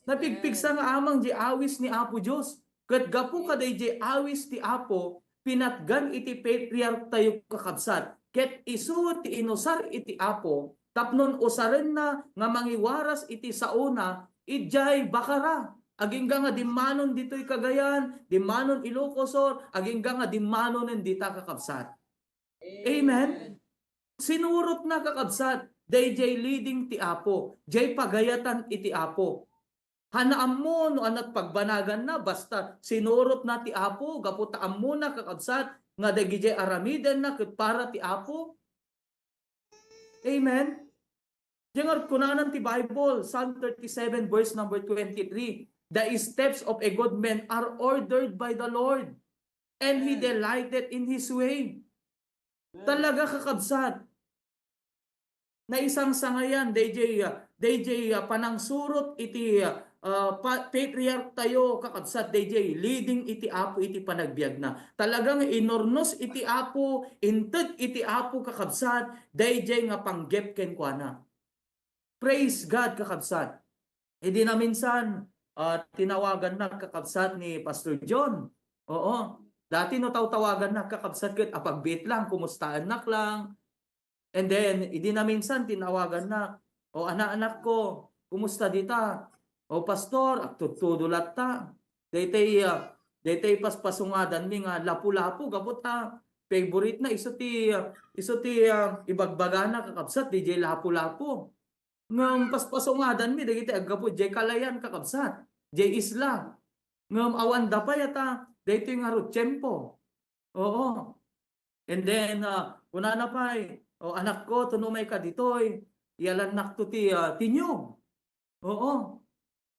Napigpigsa nga amang jay awis ni Apo Dios. Ket gapu kadayjay awis ti Apo, pinatgan iti patriarch tayo, kakabsat. Ket isu ti inusar iti Apo tapnon usarenna nga mangiwaras iti saona, idiay bakara. Agingga nga dimmanon ditoy Cagayan, dimmanon Ilocos Sur, agingga nga dimmanonen dita, kakabsat. Amen. Sinurotna, kakabsat, dayjay leading ti Apo, jay pagayatan iti Apo. Hana ammo no anat pagbanaganna, basta sinurotna ti Apo, gapu ta ammona, kakabsat, nga dagijay aramidenna ket para ti Apo. Amen? Diay ngarud, kunanan ti Bible, Psalm thirty-seven, verse number twenty-three, "The steps of a good man are ordered by the Lord, and he delighteth in his way." Talaga, kakabsat, naisangsangayan dayjay, ah, dayjay, ah, panangsurot iti, ah, pa-, patriarch tayo, kakabsat, dayjay leading iti Apo iti panagbiagna. Talagang inurnos iti Apo, inted iti Apo, kakabsat, dayjay nga panggep kenkuana. Praise God, kakabsat. Idi naminsan, ah, tinawagannak, kakabsat, ni Pastor John. Oo. Dati no tawtawagannak, kakabsat, ket apagbiit lang, kumustaennak lang. And then, idi naminsan, tinawagannak, "O, ana-, anakko, kumusta dita? O, Pastor, agtudtudo latta." Daytay, ah, daytay paspasungadanmi nga lapu-lapu, gapu ta favorite na, isu ti, ah, isu ti, ah, ibagbagana, kakabsat, dayjay lapu-lapu. Ngem paspasungadanmi dagiti aggapu jay kalayan, kakabsat, jay isla. Ngem awan da pay ata daytoy ngarud tiempo. Oo. And then, ah, kunana pay, "O, anakko, tuno may ka ditoy, iyalannakto ti, ah, ti niyog." Oo.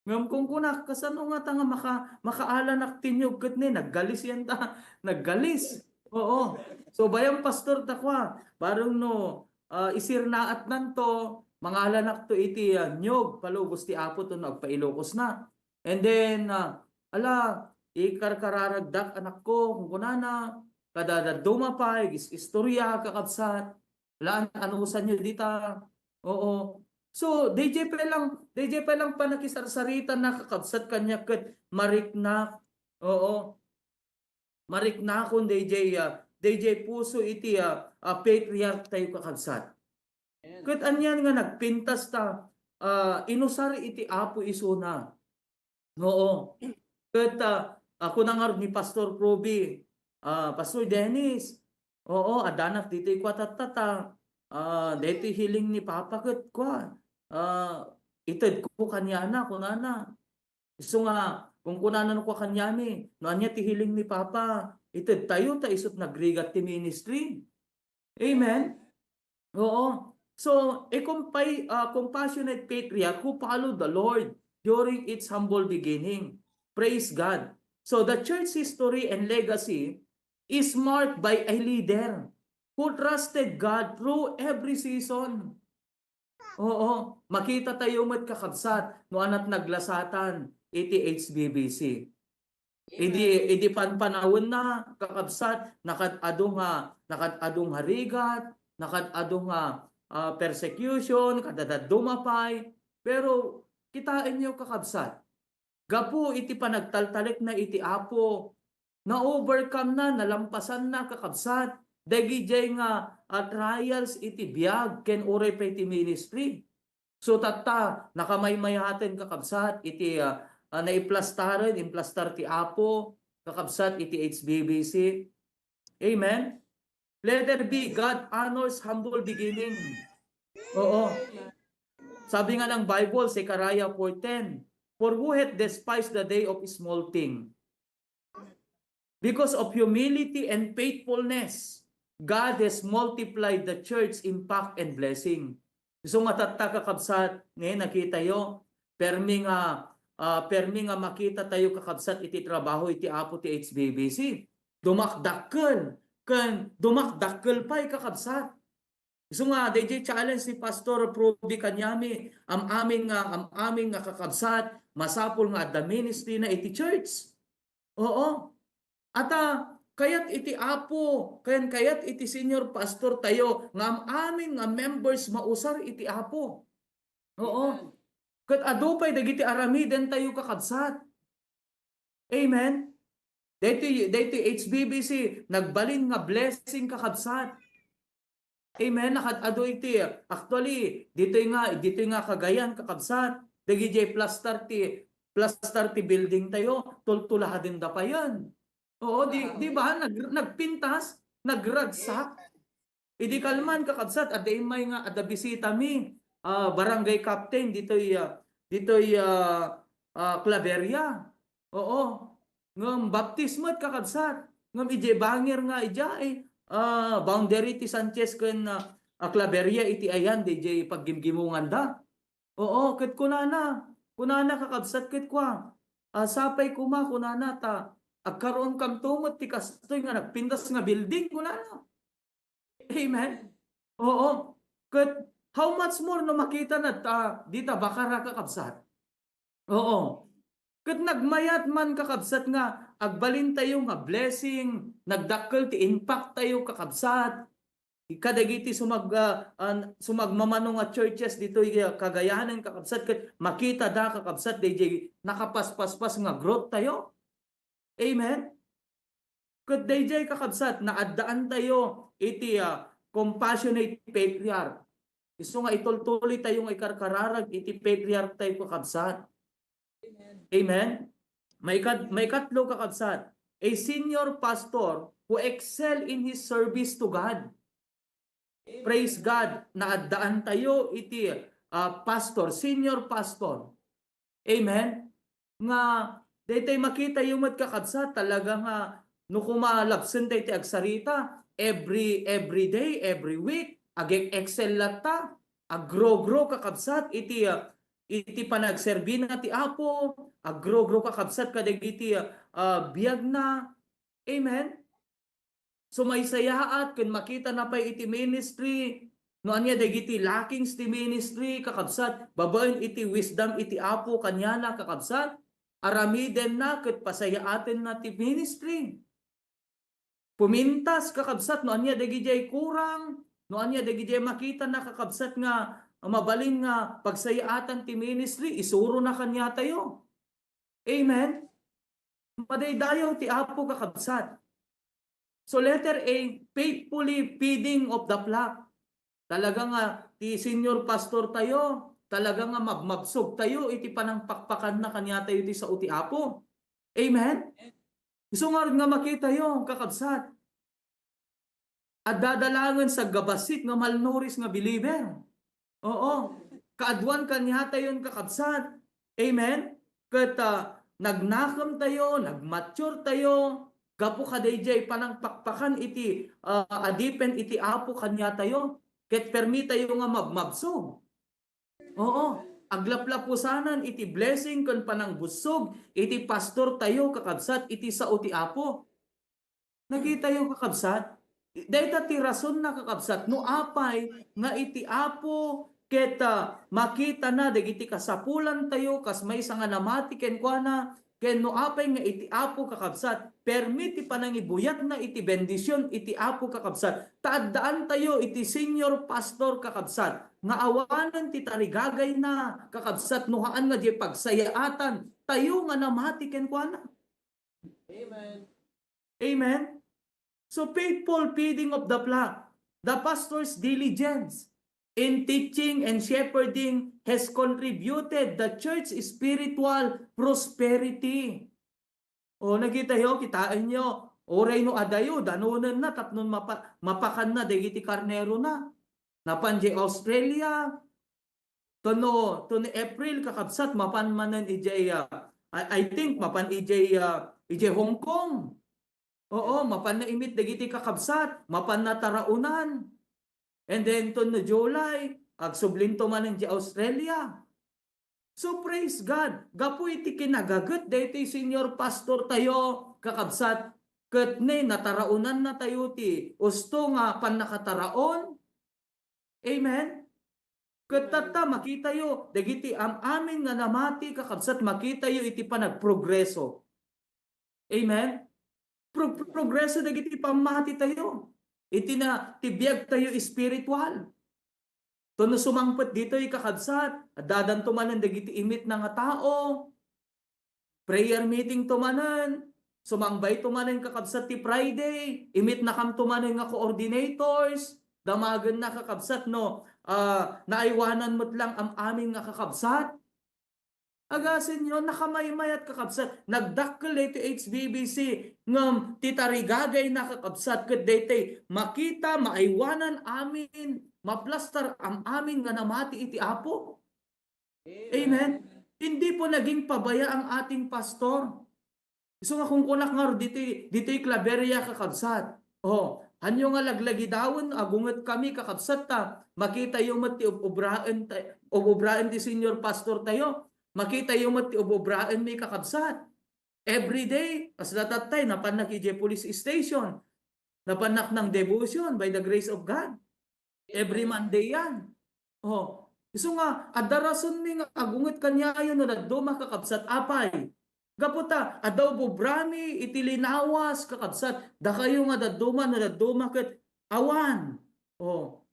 Ngem kunkunak, "Kasano ngata nga maka-, makaalanak ti niyog ket ne, naggalis yan ta, naggalis." Oo. So, bayan, Pastor, ta kua, bareng no, ah, isirnaatnanto, mangalanakto iti, ah, niyog, palubos ti Apo, ta no agpailokosna. And then, ah, ala, ikarkararagdak, anakko, kunkunana, kada dadduma pay, gis-, istorya, kakabsat. Ala, an-, anusanyo dita. Oo. So, dayjay pay lang, dayjay pay lang panakisarsarita na, kakabsat, kaniak ket mariknak. Oo. Mariknakon dayjay, ah, dayjay puso iti, ah, ah, patriarch tayo, kakabsat. Amen. Ket anian nga nagpintas ta, ah, inusar iti Apo isuna. Oo. Ket, ah, ako na ngarud ni Pastor Proby, ah, "Pastor Dennis, oo, addanak ditoy kua tatta, ah, daytoy healing ni Papa ket kua, ah, itedko kaniana," kunana. Isu nga, kunkunana kua kaniami, "No ania ti healing ni Papa, itedtayo ta isut nagrigat ti ministry." Amen? Oo. So, a compa-, uh, compassionate patriarch who followed the Lord during its humble beginning. Praise God. So, the church history and legacy is marked by a leader who trusted God through every season. Oo, makita tayo met, kakabsat, no anat naglasatan iti H B B C. Idi, idi panpanawenna, kakabsat, nakad-adu nga, nakad-adu nga rigat, nakad-adu nga, ah, persecution, kadadadduma pay. Pero kitaenyo, kakabsat, gapu iti panagtaltalekna iti Apo, na-overcome na, nalampasanna, kakabsat, dagijay nga, ah, trials iti biag ken uray pay iti ministry. So, tatta, nakamaymayaten, kakabsat, iti, ah, ah, naiplastaren, implastar ti Apo, kakabsat, iti H B B C. Amen? Letter B, God honors humble beginning. Oo. Sabi nga ng Bible, Zechariah four ten, "For who hath despised the day of small thing?" Because of humility and faithfulness, God has multiplied the church impact and blessing. So, nga tatta, kakabsat, ngayon nakita yo, permi nga, ah, permi nga makita tayo, kakabsat, iti trabaho iti Apo ti H B B C. Dumakdakkel, ken dumakdakkel pay, kakabsat. Isu nga, dayjay challenge ni Pastor Proby kaniami, am-amin nga, am-amin nga kakabsat, masapul nga adda ministry na iti church. Oo. Ata, kayat iti Apo, kayan kayat iti senior pastor tayo, nga am-amin nga members mausar iti Apo. Oo. Amen. Ket adu pay dagiti aramiden tayo, kakabsat. Amen? Daytoy, daytoy H B B C, nagbalin nga blessing, kakabsat. Amen. Nakad-adu iti, actually, ditoy nga, ditoy nga Cagayan, kakabsat, dagidiay plaster ti, plaster ti building tayo, tultuladen da payen. Oo, di, di ba? Nag-, nagpintas, nagragsak. Idi kalman, kakabsat, adda immay nga adda bisita mi, ah, barangay captain ditoy, ah, ditoy, ah, ah, Claveria. Oo. Ngem baptismo met, kakabsat. Ngem idiay bangir nga idiay, ah, boundary ti Sanchez ken, ah, ah, Claveria iti ayan, diay paggimgimonganda. Oo, ket kunana, kunana, kakabsat, ket kua, ah, sapay koma, kunana, ta agkaroon kamto met ti kastoy nga nagpintas nga building, kunana. Amen. Oo. Ket how much more no makita na ta, dita Bacara, kakabsat. Oo. Ket nagmayat man, kakabsat, nga agbalin tayo nga blessing, nagdakkel ti impact tayo, kakabsat. Kadagiti sumag-, ah, ah, sumagmamano nga churches ditoy, ah, Cagayanan, kakabsat, ket makita da, kakabsat, daydiay nakapaspaspas nga growth tayo. Amen? Ket daydiay, kakabsat, naaddaan tayo iti, ah, compassionate patriarch. Isu nga itultuloy tayo nga ikarkararag iti patriarch tayo, kakabsat. Amen? Maikat-, maikatlo, kakabsat, a senior pastor who excel in his service to God. Praise God, naaddaan tayo iti, ah, pastor, senior pastor. Amen? Nga, daytoy makita yo met, kakabsat, talaga nga no koma labsen daytoy agsarita, every, every day, every week, ag-excel latta, ag-grow-grow, kakabsat, iti, ah, iti panagserbina ti Apo, ag-grow-grow, kakabsat, kadagiti, ah, biagna. Amen? Sumaysayaat ken makitana pay iti ministry. No ania dagiti lackings ti ministry, kakabsat, babaen iti wisdom iti Apo kaniana, kakabsat, aramidenna ket pasayaatenna ti ministry. Pumintas, kakabsat, no ania dagidiay kurang, no ania dagidiay makitana, kakabsat, nga mabalin nga pagsayaatan ti ministry, isurona kaniatayo. Amen? Madaydayaw ti Apo, kakabsat. So, letter A, faithfully feeding of the flock. Talaga nga ti senior pastor tayo, talaga nga mabmabsog tayo iti panangpakpakanna kaniatayo ti sao ti Apo. Amen? Isu ngarud nga makitayo, kakabsat. Adda da laengen saggabassit nga malnourished nga believer. Oo. Kaaduan kaniatayon, kakabsat. Amen? Ket, ah, nagnakemtayo, nagmaturetayo, gapu kadaydiay panangpakpakan iti, ah, adipen iti Apo kaniatayo. Ket permitayo nga mabmabsog. Oo, aglaplapusanan iti blessing ken panangbussog iti pastortayo, kakabsat, iti sao ti Apo. Nakitayo, kakabsat? Dayta ti rasonna, kakabsat, no apay nga iti Apo ket, ah, makitana dagiti kasapulantayo kas maysa nga namati kenkuana, ken no apay nga iti Apo, kakabsat, permi ti panangibuyatna iti bendision iti Apo, kakabsat, ta addaantayo iti senior pastor, kakabsat, nga awanen ti tarigagayna, kakabsat, no haan nga diay pagsayaatan tayo nga namati kenkuana. Amen. Amen? So, faithful feeding of the flock, the pastor's diligence in teaching and shepherding has contributed the church spiritual prosperity. O, nakitayo, kitaenyo, uray no adayo, danonenna tapno mapa-, mapakanna dagiti karnerona. Napan diay Australia, to no, to ni April, kakabsat, mapan manen idiay, ah, I, I think, mapan idiay, ah, idiay Hong Kong. Oo, mapanna imit dagiti kakabsat, mapanna taraonan. And then, to no July, agsublinto manen idiay Australia. So, praise God. Gapu iti kinagaget daytoy senior pastor tayo, kakabsat, ket ne, nataraonannatayo ti usto nga pannakataraon. Amen? Ket tatta, makitayo, dagiti am-amin nga namati, kakabsat, makitayo iti panagprogreso. Amen? Pro-, progreso dagiti pammati tayo. Iti na, ti biag tayo espiritual. To no sumangpet ditoy, kakabsat, addadanto manen dagiti imitna nga tao. Prayer meeting to manen, sumangbay to manen, kakabsat, ti Friday, imitnakanto manen nga coordinators. Damagenna, kakabsat, no, ah, naaywanan met lang am-amin nga kakabsat. Agasenyo, nakamaymayat, kakabsat. Nagdakkel daytoy H B B C, ngem ti tarigagayna, kakabsat, ket daytoy makita, maaywanan amin, maplastar am-amin nga namati iti Apo. Amen. Hindi po naging pabaya ang ating pastor. Isu nga kunkunak ngarud ditoy, ditoy Claveria, kakabsat. Oh, hanyo nga laglagidawen, agunget kami, kakabsat, ta makitayo met ti ub-, ubraen ta-, ub-, ubraen ti senior pastor tayo. Makitayo met ti ub-, ubraen mi, kakabsat. Every day, kasla tattay, napannak idiay police station. Napannak nang devotion by the grace of God. Every Monday yan. Oh, isu nga, adda rason mi nga agunget kaniayo no dadduma, kakabsat, apay. Gapu ta, adda ububrami iti linawas, kakabsat, dakayo nga dadduma no dadduma ket awan. Oh.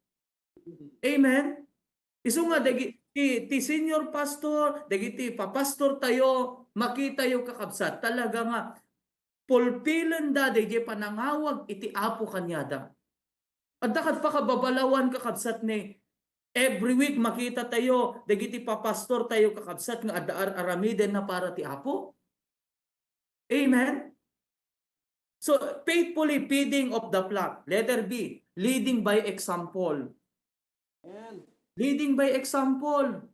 Amen? Isu nga, dagi-, ti, ti senior pastor, dagiti papastor tayo, makitayo, kakabsat, talaga nga, pulpilenda daydiay panangawag iti Apo kaniada. Adda ket pakababalawan, kakabsat, ni every week makita tayo dagiti papastor tayo, kakabsat, nga adda ar-, aramidenna para ti Apo. Amen? So, faithfully feeding of the flock. Letter B, leading by example. Amen. Leading by example.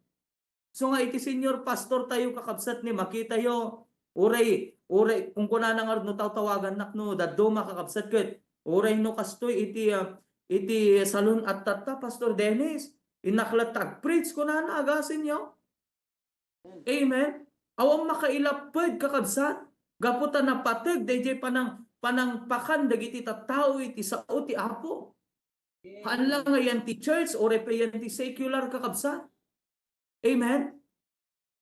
So nga iti senior pastor tayo, kakabsat, ni makitayo, uray, uray, kung kunana nga no tawtawagannak no dadduma, kakabsat, ket uray no kastoy iti, ah, iti salon at tatta, Pastor Dennis, innak latta ag-preach, kunana, agasenyo. Amen. Awan makailapped, kakabsat, gapu ta napateg daydiay panang-, panangpakan dagiti tattao iti sao ti Apo. Haan la nga yan ti church, uray pay yan ti secular, kakabsat. Amen?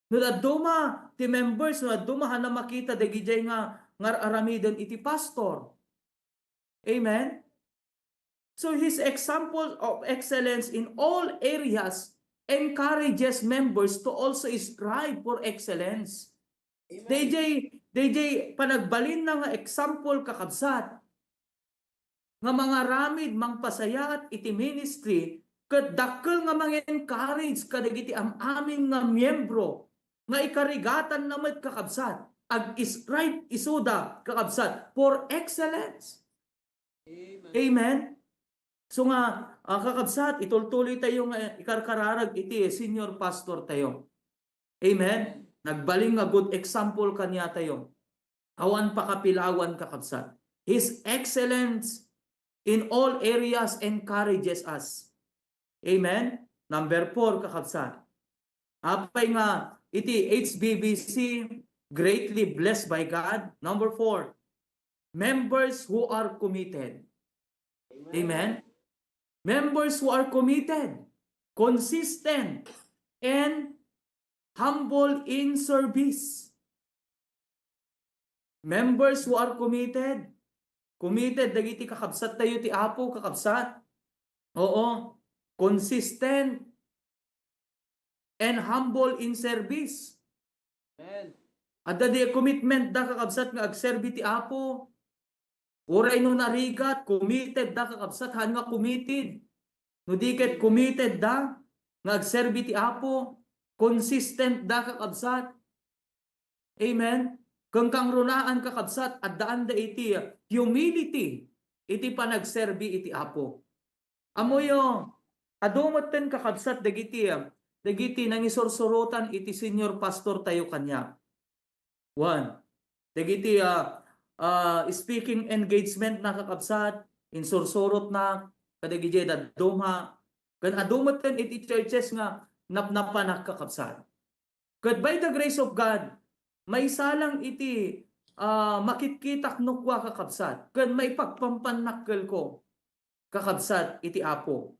No dadduma ti members, no dadduma, haanna makita dagidiay nga, nga ar-aramiden iti pastor. Amen? So his example of excellence in all areas encourages members to also strive for excellence. Amen. Daydiay, daydiay panagbalinna nga example, kakabsat, nga mangaramid, mangpasayaat iti ministry, ket dakkel nga mang-encourage kadagiti am-amin nga miyembro nga ikarigatanna met, kakabsat, ag-strive isuda, kakabsat, for excellence. Amen. Amen? So nga, ah, kakabsat, itultuloy tayo nga ikarkararag iti senior pastor tayo. Amen? Nagbalin nga good example kaniatayo. Awan pakapilawan, kakabsat. His excellence in all areas encourages us. Amen? Number four, kakabsat. Apay nga iti H B B C, greatly blessed by God. Number four, members who are committed. Amen. Members who are committed, consistent, and humble in service. Members who are committed, committed dagiti kakabsat tayo ti Apo, kakabsat. Oo, consistent and humble in service. Amen. Adda di commitment da, kakabsat, nga agserbi ti Apo. Uray no narigat, committed da, kakabsat, haan nga committed. No di ket committed da nga agserbi ti Apo, consistent da, kakabsat. Amen. Ken kangrunaan, kakabsat, addaan da iti humility iti panagserbi iti Apo. Ammoyo, adu metten, kakabsat, dagiti, ah, dagiti nangisursurotan iti senior pastor tayo kaniak. One, dagiti, ah, ah, speaking engagement na, kakabsat, insursurot na kadagiti dadduma, ken adu metten iti churches nga napnapanak, kakabsat. Ket by the grace of God, maysa lang iti, ah, makitkitak no kua, kakabsat, ken maipagpampannak kelko, kakabsat, iti Apo.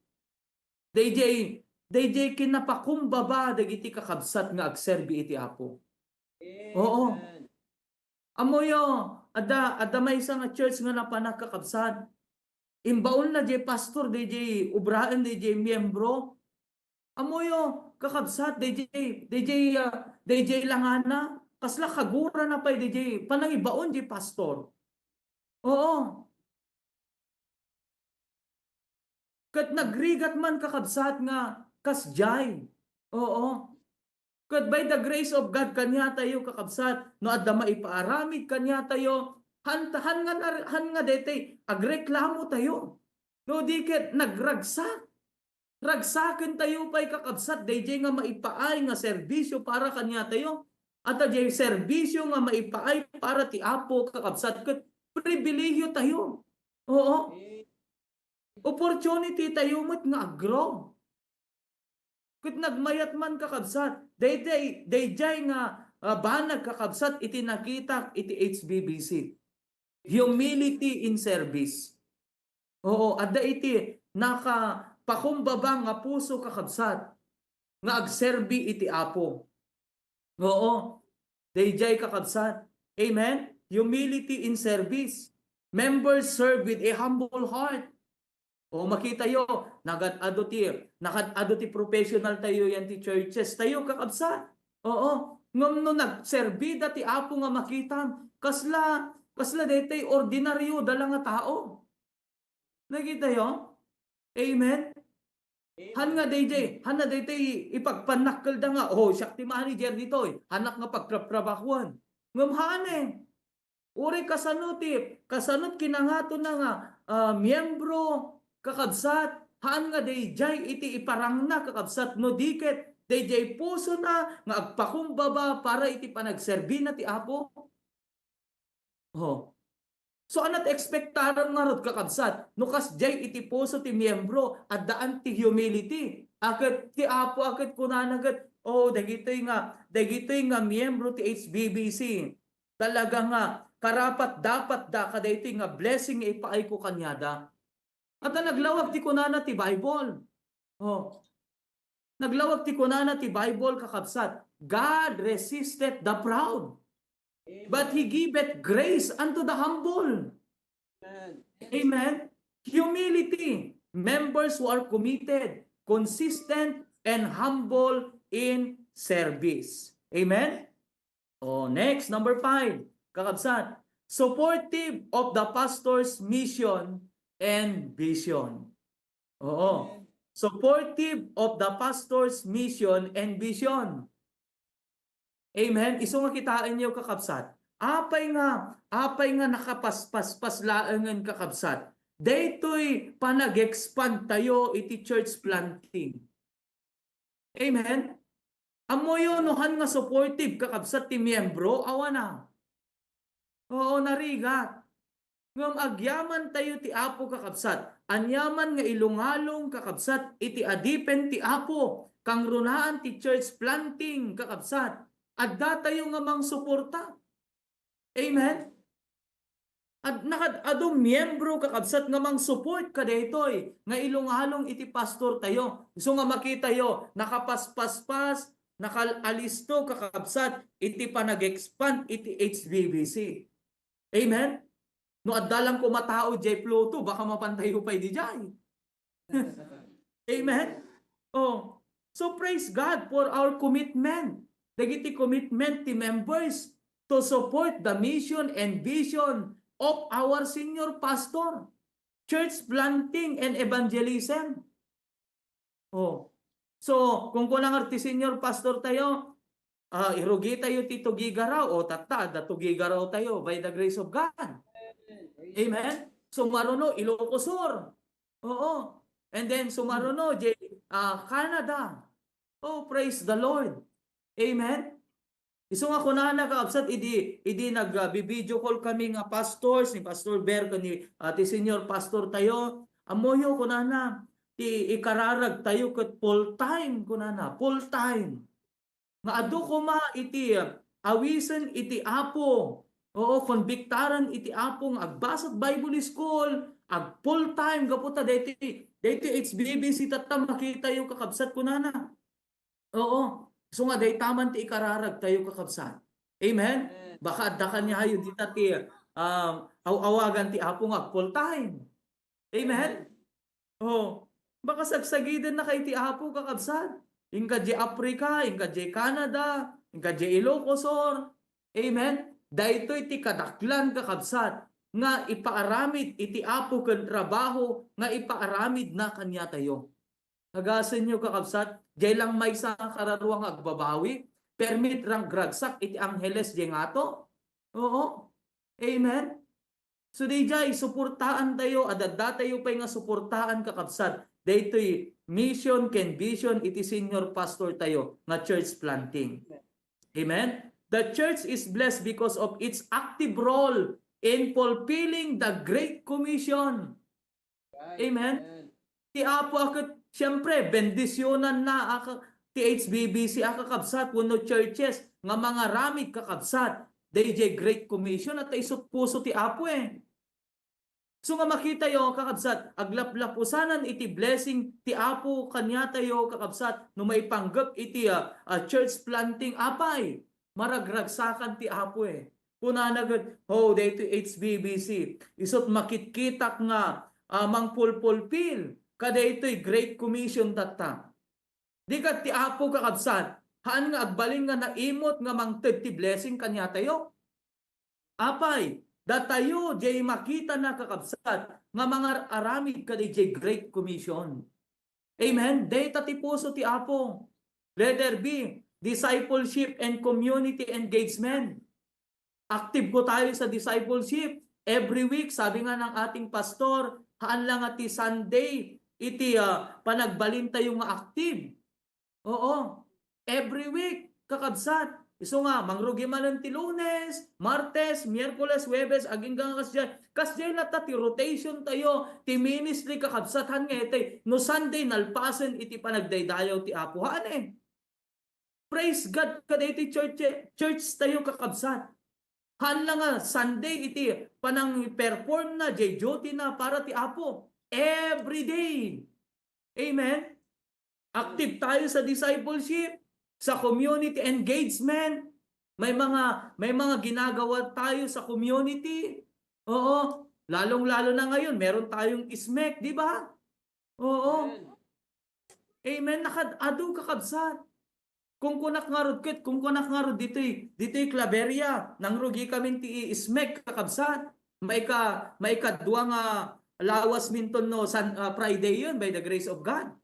Daydiay, daydiay kinapakumbaba dagiti kakabsat nga agserbi iti Apo. Oo. Amen. Ammoyo, adda, adda maysa nga church nga napanak, kakabsat. Imbaonna diay pastor, daydiay ubraen, daydiay miyembro. Ammoyo, kakabsat, daydiay, daydiay, ah, daydiay langana. Kasla kagurana pay daydiay panangibaon diay pastor. Oo. Ket nagrigat man, kakabsat, nga kasdiay. Oo. Ket by the grace of God kaniatayo, kakabsat, no adda maipaaramid kaniatayo, han, han nga nar-, han nga daytoy, agreklamo tayo. No di ket nagragsak. Ragsaken tayo pay, kakabsat, daydiay nga maipaay nga serbisyo para kaniatayo. Adda diay serbisyo nga maipaay para ti Apo, kakabsat, ket pribilehiyo tayo. Oo. Opportunity tayo met nga aggrow. Ket nagmayat man, kakabsat, daydiay, daydiay nga, ah, banag, kakabsat, iti nakitak iti H B B C. Humility in service. Oo, adda iti nakapakumbaba nga puso, kakabsat, nga agserbi iti Apo. Oo, daydiay, kakabsat. Amen? Humility in service. Members serve with a humble heart. O, makitayo, nagad-ado ti, nagad-ado ti professional tayo yan ti churches tayo, kakabsat. Oo. Ngem no nagserbi da ti Apo nga makitam, kasla, kasla daytoy ordinaryo da la nga tao. Nakitayo? Amen? Han nga daydiay, han nga daydiay ipagpannakkelda nga, "Oh, siak ti manager ditoy, hanak nga pagtratrabahuan." Ngem haan eh. Uray kasano ti, kasano ti kinangato na nga, ah, miyembro, kakabsat, haan nga daydiay iti iparangna, kakabsat, no di ket daydiay pusona nga agpakumbaba para iti panagserbina ti Apo. Oh. So, ania ti ekspektaram ngarud, kakabsat? No kasdiay iti puso ti miyembro, addaan ti humility. A ket ti Apo a ket kunana ket, "Oh, dagitoy nga, dagitoy nga miyembro ti H B B C, talaga nga karapat-dapatda kadaytoy nga blessing nga ipaayko kaniada." Ata naglawag ti kunana ti Bible. Oh. Naglawag ti kunana ti Bible, kakabsat, "God resisteth the proud, but He giveth grace unto the humble." Amen. Amen. Humility. Members who are committed, consistent, and humble in service. Amen? Oh, next, number five, kakabsat, supportive of the pastor's mission and vision. Oo. Amen. Supportive of the pastor's mission and vision. Amen? Isu nga kitaenyo, kakabsat. Apay nga, apay nga nakapaspaspas laengen, kakabsat, daytoy panag-expand tayo iti church planting. Amen? Ammoyo no han nga supportive, kakabsat, ti miyembro? Awan a. Oo, narigat. Ngem agyaman tayo ti Apo, kakabsat. Aniaman nga ilungalong, kakabsat, iti adipen ti Apo, kangrunaan ti church planting, kakabsat, adda tayo nga mangsuporta. Amen? Ad-, nakad-adu miyembro, kakabsat, nga mang-support kadaytoy nga ilungalong iti pastor tayo. Isu nga makitayo, nakapaspaspas, nakal-alisto, kakabsat, iti panag-expand iti H B B C. Amen? No adda lang koma tao diay Pluto, baka mapantayo pay didiay. Amen? Oh. So praise God for our commitment. Dagiti commitment ti members to support the mission and vision of our senior pastor, church planting and evangelism. Oh. So, kung kunana ti senior pastor tayo, ah, irugi tayo ti Tugigaraw, o tatta, adda Tugigaraw tayo by the grace of God. Amen? Sumaruno, Ilocos Sur. Oo. And then sumaruno, diay, ah, Canada. Oh, praise the Lord. Amen? Isu nga kunana, kakabsat, idi, idi nag, ah, bi-video call kami nga pastors, ni Pastor Ber ken ni, ah, ti senior pastor tayo, ammoyo, kunana, ti ikararag tayo ket full time, kunana, full time. Nga adu koma iti, ah, awisen iti Apo. Oo, konbiktaren iti Apo nga agbasat Bible school, ag full time gapu ta daytoy, daytoy H B B C tatta makitayo, kakabsat, kunana. Oo. So nga dayta man ti ikararag tayo, kakabsat. Amen? Amen. Baka adda kaniayo dita ti, ah, aw-awagan ti Apo nga ag full time. Amen? Oh, baka sagsagidenna kay ti Apo, kakabsat. Inka diay Africa, inka diay Canada, inka diay Ilocos Sur. Amen? Daytoy ti kadaklan, kakabsat. nga ipaaramid iti Apo ken trabaho nga ipaaramidna kaniatayo. Nagasenyo, kakabsat, diay lang maysa nga kararua nga agbabawi, permi ti ragragsak iti angheles diay ngato. Oo. Amen. So, diay suportaantayo, adda tayo pay nga suportaan, kakabsat, daytoy mission ken vision iti senior pastor tayo nga church planting. Amen. The church is blessed because of its active role in fulfilling the Great Commission. Amen. Ti Apo a ket, siyempre, bendisyonanna a ka-, ti H B B C a kakabsat wenno churches nga mangaramid, kakabsat, daydiay Great Commission, a ta isut' puso ti Apo, eh. So nga makitayo, kakabsat, aglaplapusanan iti blessing ti Apo kaniatayo, kakabsat, no maipanggep iti, ah, ah, church planting, apay, maragragsakan ti Apo, eh. Kunana ket, "Oh, daytoy H B B C, isut' makitkitak nga, ah, mangpulpulpil kadaytoy Great Commission tatta." Di ket ti Apo, kakabsat, haan nga agbalin nga naimut nga mangted ti blessing kaniatayo? Apay, datayo diay makitana, kakabsat, nga mangar-aramid kadaydiay Great Commission. Amen? Dayta ti puso ti Apo. Letter B, discipleship and community engagement. Active po tayo sa discipleship. Every week, sabi nga ng ating pastor, haan lang nga ti Sunday, iti, ah, panagbalin tayo nga active. Oo. Every week, kakabsat. Isu nga, mangrugi manen ti Lunes, Martes, Miyerkules, Huwebes, agingga nga kasdiay. Kasdiay latta ti rotation tayo, ti ministry, kakabsat, haan nga itay. No Sunday, nalpasen iti panagdaydayaw ti Apo. Haan, eh. Praise God, kadaytoy church, church tayo, kakabsat. Haan lang nga Sunday iti panang-perform na, diay duty na para ti Apo. Every day. Amen? Active tayo sa discipleship, sa community engagement. May mga, may mga ginagawa tayo sa community. Oo. Lalong-lalo na ngayon, meron tayong SMEC, di ba? Oo. Amen. Amen. Nakad-adu, kakabsat. Kung kunak ngarud ket, kung kunak ngarud ditoy, ditoy Claveria, nangrugi kami ti SMEC, kakabsat. Maika-, maikadua nga lawas minton no San-, ah, Friday yun, by the grace of God.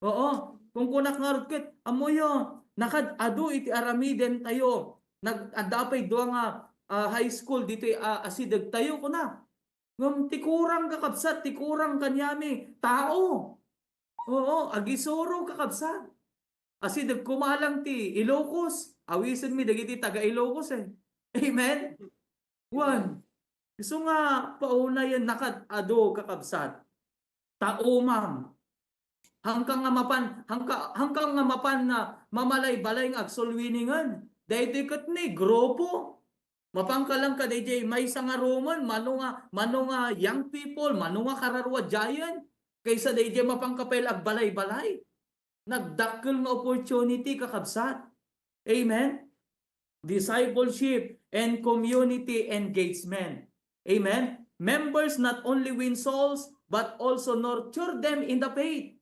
Oo. Kung kunak ngarud ket, ammoyo, nakad-adu iti aramiden tayo. Nag-, adda pay dua nga, ah, high school ditoy, ah, asideg tayo, kuna. Ngem ti kurang, kakabsat, ti kurang kaniami, tao. Oo, agisuro, kakabsat. Asideg koma lang ti Ilocos. Awisenmi dagiti taga-Ilocos, eh. Amen? Wen, isu nga paunayen, nakad-adu, kakabsat. Ta umam. Hangka nga mapan, hangka, hangka nga mapan na mamalay-balay nga agsulwiningen. Daytoy ket ni grupo. Mapanka lang kadaydiay maysa nga rumen, mano nga, mano nga young people, mano nga kararua diayen, kaysa daydiay mapanka pay la agbalay-balay. Nagdakkel nga opportunity, kakabsat. Amen? Discipleship and community engagement. Amen? Members not only win souls, but also nurture them in the faith,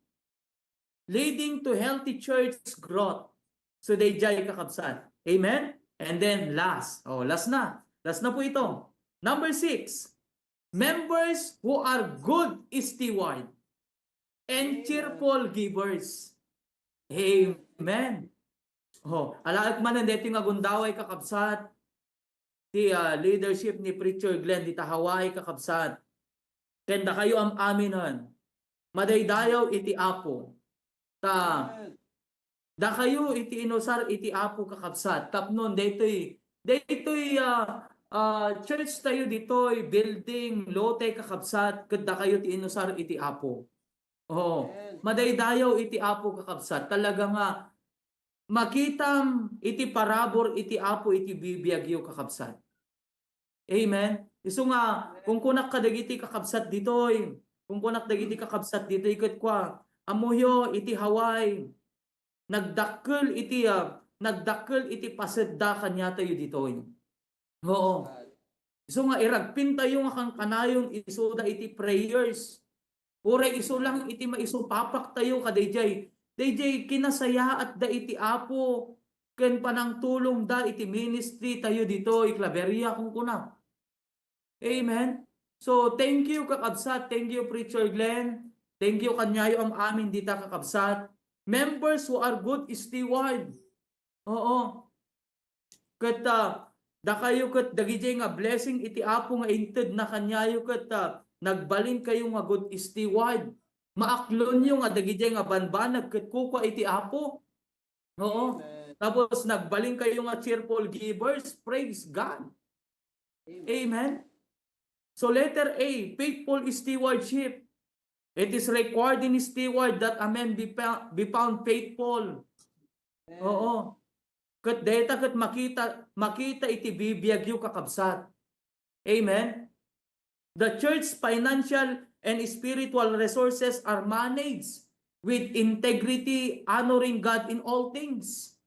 leading to healthy church growth. So, daydiay, kakabsat. Amen? And then last. Oh, last na. Last na po ito. Number six, members who are good steward and cheerful givers. Amen. Oh, alaek manen daytoy nga gundaway, kakabsat, ti, ah, leadership ni Preacher Glenn dita Hawaii, kakabsat. Ken dakayo am-aminen, madaydayaw iti Apo. Ta, dakayo iti inusar iti Apo, kakabsat. Tapno daytoy, daytoy, ah, ah, church tayo ditoy, building, lote, kakabsat, ket dakayo ti inusar iti Apo. Oo. Madaydayaw iti Apo, kakabsat. Talaga nga, makitam iti parabur iti Apo iti bibiagyo, kakabsat. Amen. Isu nga, kung kunak kadagiti kakabsat ditoy, kung kunak dagiti kakabsat ditoy, ket kua, ammoyo iti Hawaii, nagdakkel iti, ah, nagdakkel iti pasetda kaniatayo ditoy. Oo. Isu nga iragpintayo nga kankanayon isuda iti prayers. Uray isu lang iti maisupapaktayo kadaydiay. Daydiay kinasayaatda iti Apo ken panangtulongda iti ministry tayo ditoy Claveria, kunkuna. Amen? So, thank you, kakabsat. Thank you, Preacher Glenn. Thank you, kaniayo am-amin dita, kakabsat. Members who are good steward. Oo. Ket, ah, dakayo ket dagidiay nga blessing iti Apo nga intedna kaniayo ket, ah, nagbalinkayo nga good steward. Maaklonyo nga dagidiay nga banbanag ket kukua iti Apo. Oo. Amen. Tapos nagbalinkayo nga cheerful givers. Praise God. Amen. Amen. So letter A, faithful stewardship. It is required in steward that a man be, pa- be found faithful. Amen. Oo. Ket dayta ket makita, makita iti bibiagyo, kakabsat. Amen. The church's financial and spiritual resources are managed with integrity, honoring God in all things.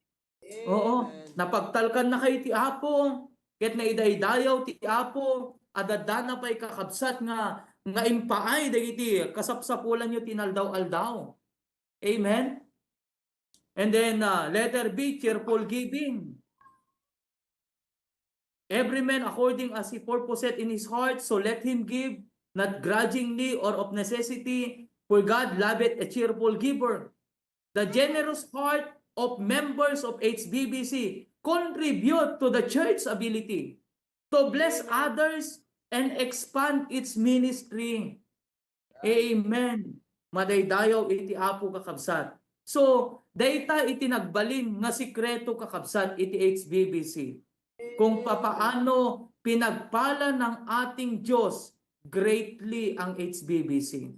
Oo. Amen. Napagtalkan na kayo ti Apo, ket naidaydayaw ti Apo, adda na pay, kakabsat, nga, nga impaay dagiti kasapsapulanyo ti inaldaw-aldaw. Amen? And then, uh, letter B, cheerful giving. Every man according as he purposeth in his heart, so let him give, not grudgingly or of necessity, for God loveth a cheerful giver. The generous heart of members of H B B C contribute to the church's ability to bless others and expand its ministry. Amen. Madaydayaw iti Apo, kakabsat. So, dayta iti nagbalin nga sikreto, kakabsat, iti H B B C. Kung papaano pinagpala ng ating Diyos greatly ang H B B C.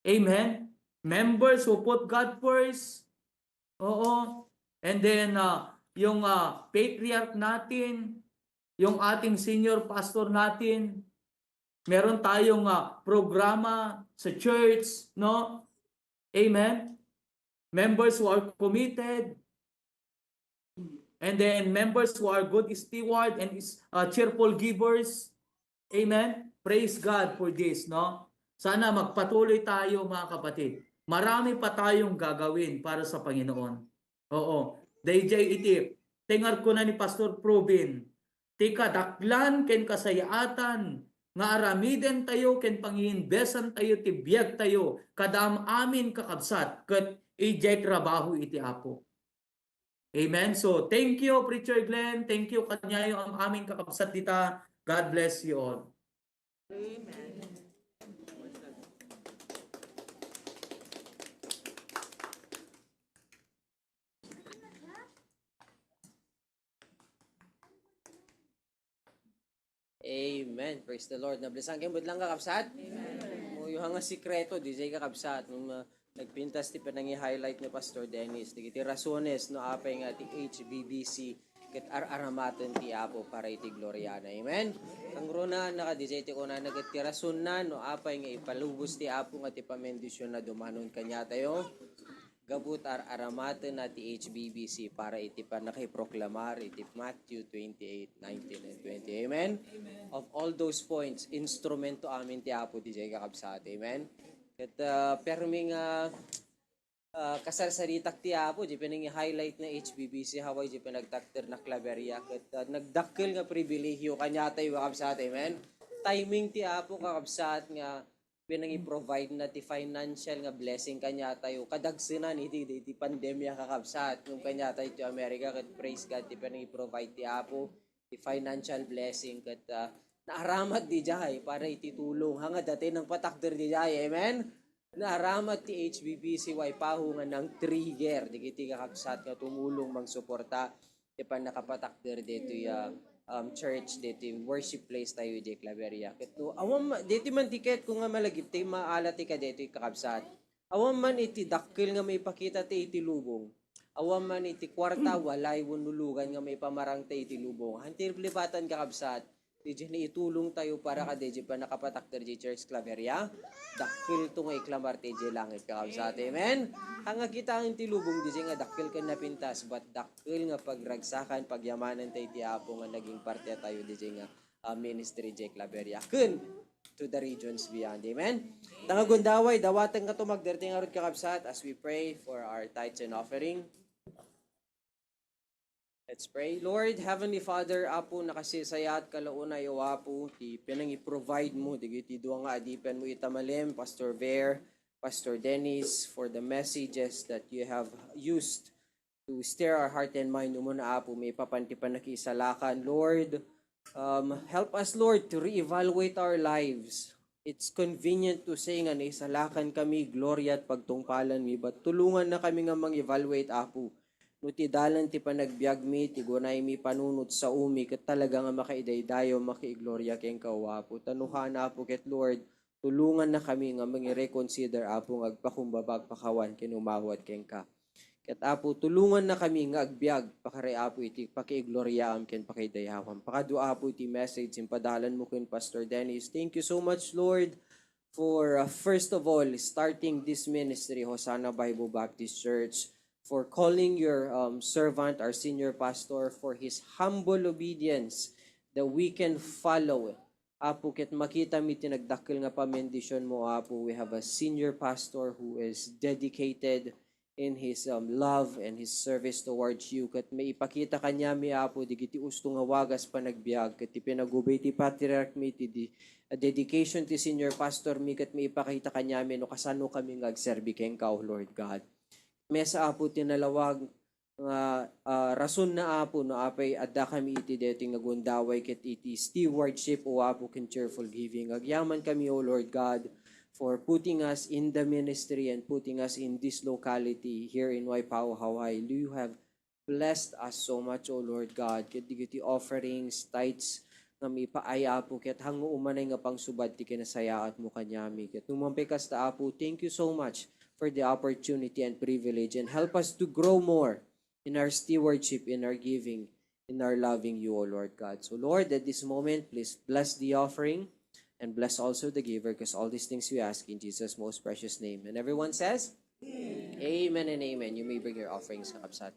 Amen? Members who put God first. Oo. And then, ah, yung, ah, patriarch natin, yung ating senior pastor natin, meron tayong, ah, programa sa church, no? Amen? Members who are committed, and then members who are good steward and is, uh, cheerful givers. Amen? Praise God for this, no? Sana magpatuloy tayo, mga kapatid. Marami pa tayong gagawin para sa Panginoon. Oo. Dayjay iti, tengar ko na ni Pastor Probin, ti kadaklan ken kasayaatan nga aramiden tayo ken pangiinbesan tayo ti biag tayo, kada am-amin, kakabsat, ket idiay trabaho iti Apo. Amen. So, thank you, Preacher Glenn. Thank you, kaniayo am-amin, kakabsat, dita. God bless you all. Amen. Amen. Praise the Lord. Nablesan kayo met lang, kakabsat? Amen. Muyo nga sikreto, diay, kakabsat. Nung, uh, nagpintas ti panangi-highlight ni Pastor Dennis, dagiti rasones no apay nga ti H B B C ket ar-aramaten ti Apo para iti gloriana. Amen. Kangrunaan na kadi diay ti kunana ket ti rasonna no apay nga ipalubos ti Apo nga ti pamendisionna dumanon kaniatayo. Gapu ta ar-aramatenna ti H B B C para iti pannakaiproklamar iti Matthew twenty-eight, nineteen and twenty. Amen? Amen. Of all those points, instrumento amin ti Apo diay, kakabsat. Amen? Ket, ah, permi nga, ah, kasarsaritak ti Apo, diay panangi-highlight na H B B C Hawaii, diay panagtakder na Claveria, ket, ah, nagdakkel nga pribilehiyo kaniatayo, kakabsat. Amen? Timing ti Apo, kakabsat, nga pinangi-provide na ti financial nga blessing kaniatayo. Kadagsenan iti, iti, iti pandemia, kakabsat. Nung kaniatayo iti America, ket praise God, ti pinangi-provide ti Apo, ti financial blessing, ket, ah, naaramat diay para iti tulong. Hanga dati nang patakder diay. Amen? Naaramat ti H B B C Waipahu nga nang trigger, digiti kakabsat nga tumulong mangsuporta ti pannakapatakder daytoy a, um, church, daytoy worship place tayo idiay Claveria. Ket no, awan ma-, daytoy man ti ket ko nga malagip ti maala ti kadaytoy kakabsat. Awan man iti dakkel nga maipakita ti iti lubong. Awan man iti kuarta, walay wenno lugan nga maipamarang ti iti lubong. Hanti liplipatan kakabsat. Diay nga itulong tayo para kadi diay pannakapatakder diay Church Claveria. Dakkel to nga iklamar ti diay langit, kakabsat. Amen. Ang nga kitaen ti lubong diay nga dakkel ken napintas, but dakkel nga pagragsakan, pagyamanan tayo ti Apo nga naging parte tayo diay nga, ah, ministry diay Claveria. Ken to the regions beyond. Amen. Tangagundaway, dawaten nga tumagder ti ngarud, kakabsat, as we pray for our tithes and offering. Let's pray. Lord, Heavenly Father, Apo, nakasisayat kalaunay, O Apo, ti pinangi-provide mo, dagiti dua nga adipen mo ita malem, Pastor Ver, Pastor Dennis, for the messages that you have used to stir our heart and mind. Umuna, Apo, maipapan ti panakiisalakan. Lord, um, help us, Lord, to reevaluate our lives. It's convenient to say nga naisalakan kami, gloria at pagtungpalan mi, but tulungan na kami nga mang-evaluate, Apo. No ti dalan ti panagbiag mi, ti gunay mi, panunot, sao mi, ket talaga nga makaidaydayaw, makiigloria kenka, O Apo. Tanuhan, Apo, ket Lord, tulungan na kami nga mangi-reconsider, Apo, nga agpakumbaba, agpakawan ken umawat kenka. Ket, Apo, tulungan na kami nga agbiag, pakari, Apo, iti pakiigloriaam ken pakiidayawam. Pakadu, Apo, iti message impadalan mo ken Pastor Dennis. Thank you so much, Lord, for, uh, first of all, starting this ministry, Hosanna Bible Baptist Church, for calling your, um, servant, our senior pastor, for his humble obedience that we can follow. Apo, ket makita mi ti nagdakkel nga pamendisyon mo, Apo. We have a senior pastor who is dedicated in his, um, love and his service towards you. Ket maipakita kaniami, Apo, digiti usto nga wagas panagbiag, ket ti pinagubay ti patriarch mi, ti di-, a dedication ti senior pastor mi, ket maipakita kaniami no kasano kami nga agserbi kenka, O Lord God. Mesa, Apo, ti nalawag nga, ah, rason na, Apo, no apay adda kami iti daytoy nga gundaway ket iti stewardship, O Apo, ken cheerful giving. Agyaman kami, O Lord God, for putting us in the ministry and putting us in this locality here in Waipahu, Hawaii. You have blessed us so much, O Lord God, ket digiti offerings, tithes, nga maipaay, Apo, ket hango umanay nga pangsubad ti kinasayaat mo kaniami. Ket no man pay kasta, Apo, thank you so much for the opportunity and privilege, and help us to grow more in our stewardship, in our giving, in our loving you, O Lord God. So, Lord, at this moment, please bless the offering and bless also the giver, 'cause all these things we ask in Jesus' most precious name. And everyone says, amen and amen. You may bring your offerings, kakabsat.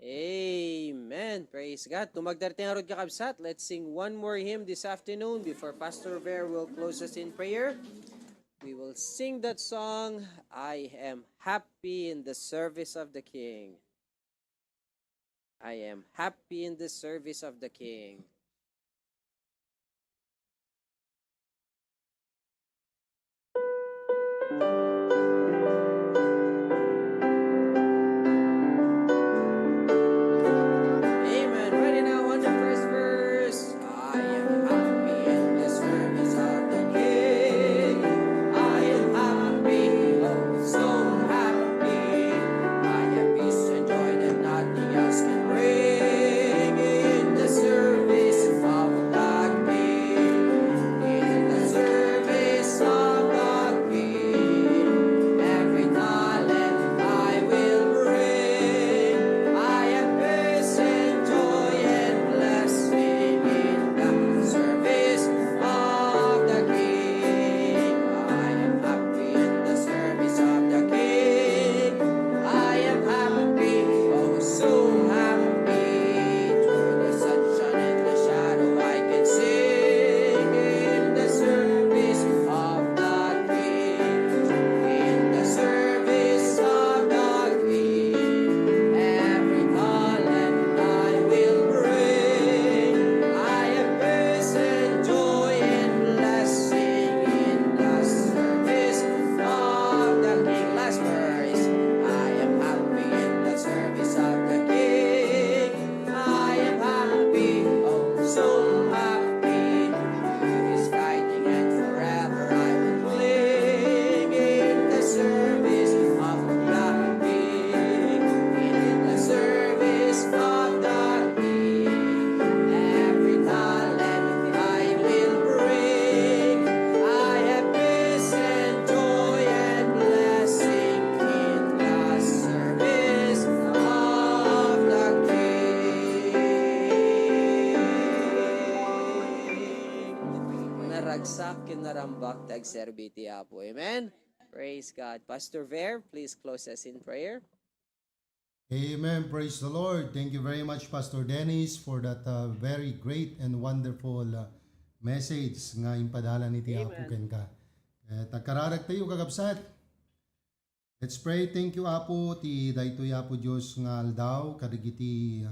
Amen. Praise God. Tumagda ti ngarud, kakabsat. Let's sing one more hymn this afternoon before Pastor Ver will close us in prayer. We will sing that song, "I am happy in the service of the King." "I am happy in the service of the King." Amen. Ragsak ken narambak ti agserbi ti Apo. Amen? Praise God. Pastor Ver, please close us in prayer. Amen. Praise the Lord. Thank you very much, Pastor Dennis, for that uh, very great and wonderful uh, message nga impadala ni ti Apo Amen. Kenka. Eh, tagkararag tayo, kakabsat. Let's pray. Thank you, Apo, ti daytoy, Apo Dios, nga aldaw, kadagiti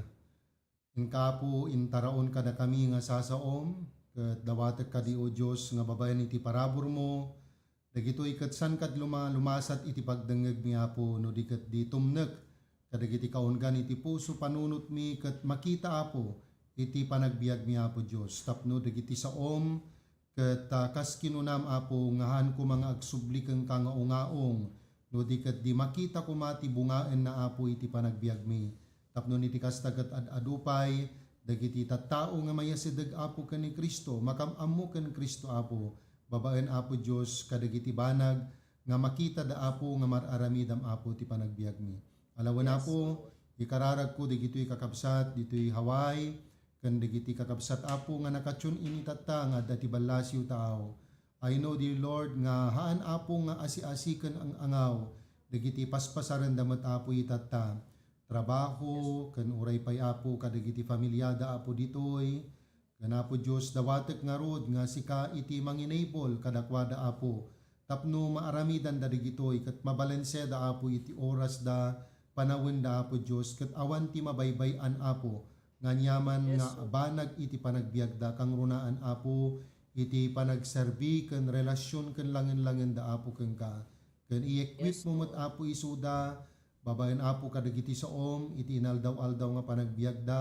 Inka, Apo, intaraon kadakami nga sasaom, ket dawatek kadi, O Dios, nga babaen iti paraburmo, dagitoy ket saan kad luma-, lumasat iti pagdengngegmi, Apo, no di ket di tumnek kadagiti kaunggan iti puso panunotmi, ket makita, Apo, iti panagbiagmi, Apo Dios, tapno dagiti saom, ket, ah, kas kinunam, Apo, nga haan koma nga agsubli kenka nga ungaong, no di ket di makita koma ti bungaenna, Apo, iti panagbiagmi. Tapno iti kasta ket ad-adu pay dagiti tattao nga mayasideg, Apo, ken ni Cristo, makam-ammo ken Cristo, Apo, babaen, Apo Dios, kadagiti banag nga makitada, Apo, nga mar-aramidam, Apo, ti panagbiagmi. Alawen, Yes, Apo, Lord. Ikararagko dagitoy kakabsat ditoy Hawaii, ken dagiti kakabsat, Apo, nga naka-tune in itatta nga adda ti ballasiw tao. I know, dear Lord, nga haan, Apo, nga asi-asi ken ang-angaw dagiti paspasarenda met, Apo, itatta. Trabaho, ken uray pay, Apo, kadagiti familiada, Apo, ditoy. Ken, Apo Dios, dawatek ngarud nga sika iti manginabol kadakuada, Apo, tapno maaramidanda dagitoy ket mabalenseda, Apo, iti orasda, panawenda, Apo Dios, ket awan ti mabaybay-an, Apo, nga aniaman Yes, nga Lord. banag iti panagbiagda, kangrunaan, Apo, iti panagserbi ken relasion ken langen-langenda, Apo, kenka. Ken i-equip Yes, mo met, Lord. Apo, isuda, babaen, Apo, kadagiti saom iti inaldaw-aldaw nga panagbiagda,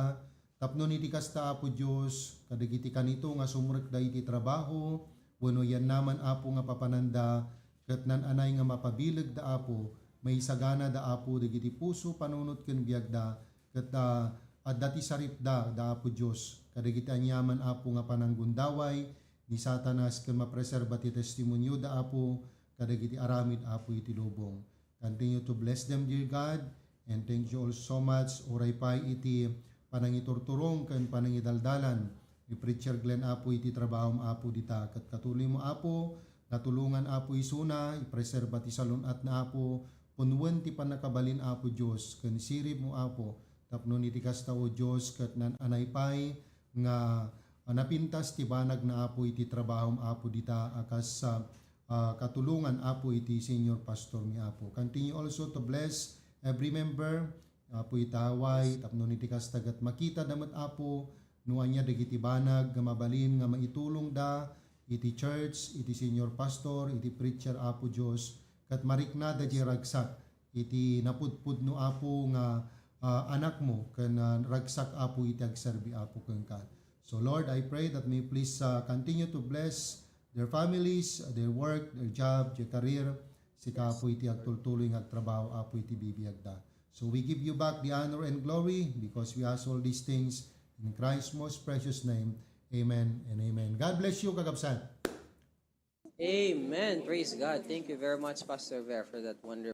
tapno iti kasta, Apo Dios, kadagiti kanito nga sumrekda iti trabaho, wenno yannaman, Apo, nga papananda, ket naan-anay nga mapabilegda, Apo, maisaganada, Apo, dagiti puso, panunot ken biagda, ket, ah, adda ti saripda, da, Apo Dios, kadagiti aniaman, Apo, nga pananggundaway ni Satanas ken mapreserba ti testimonioda, Apo, kadagiti aramid, Apo, iti lubong. Continue to bless them, dear God. And thank you all so much. Uray pay iti panangiturturong ken panangidaldalan ni Preacher Glenn, Apo, iti trabahom, Apo, dita. Ket katuloy mo, Apo, nga tulongan, Apo, isuna, ipreserba ti salun-atna, Apo, punwen ti pannakabalin, Apo Dios, ken sirib mo, Apo, tapno iti kasta, O Dios, ket naan-anay pay nga, ah, napintas ti banagna, Apo, iti trabahom, Apo, dita a kas, ah, ah, katulongan, Apo, iti senior pastor mi, Apo. Continue also to bless every member, Apo, ita Hawaii, tapno iti kasta ket makitada met, Apo, no ania dagiti banag nga mabalin nga maitulongda iti church, iti senior pastor, iti preacher, Apo Dios, ket mariknada diay ragsak iti napudpudno, Apo, nga, ah, anakmo ken, ah, ragsak, Apo, iti agserbi, Apo, kenka. So, Lord, I pray that may you please, ah, continue to bless their families, their work, their job, their career. Sika, Apo, iti agtultuloy nga agtrabaho, Apo, iti bibiagda. So we give you back the honor and glory because we ask all these things in Christ's most precious name. Amen and amen. God bless you, kakabsat. Amen. Praise God. Thank you very much, Pastor Ver, for that wonderful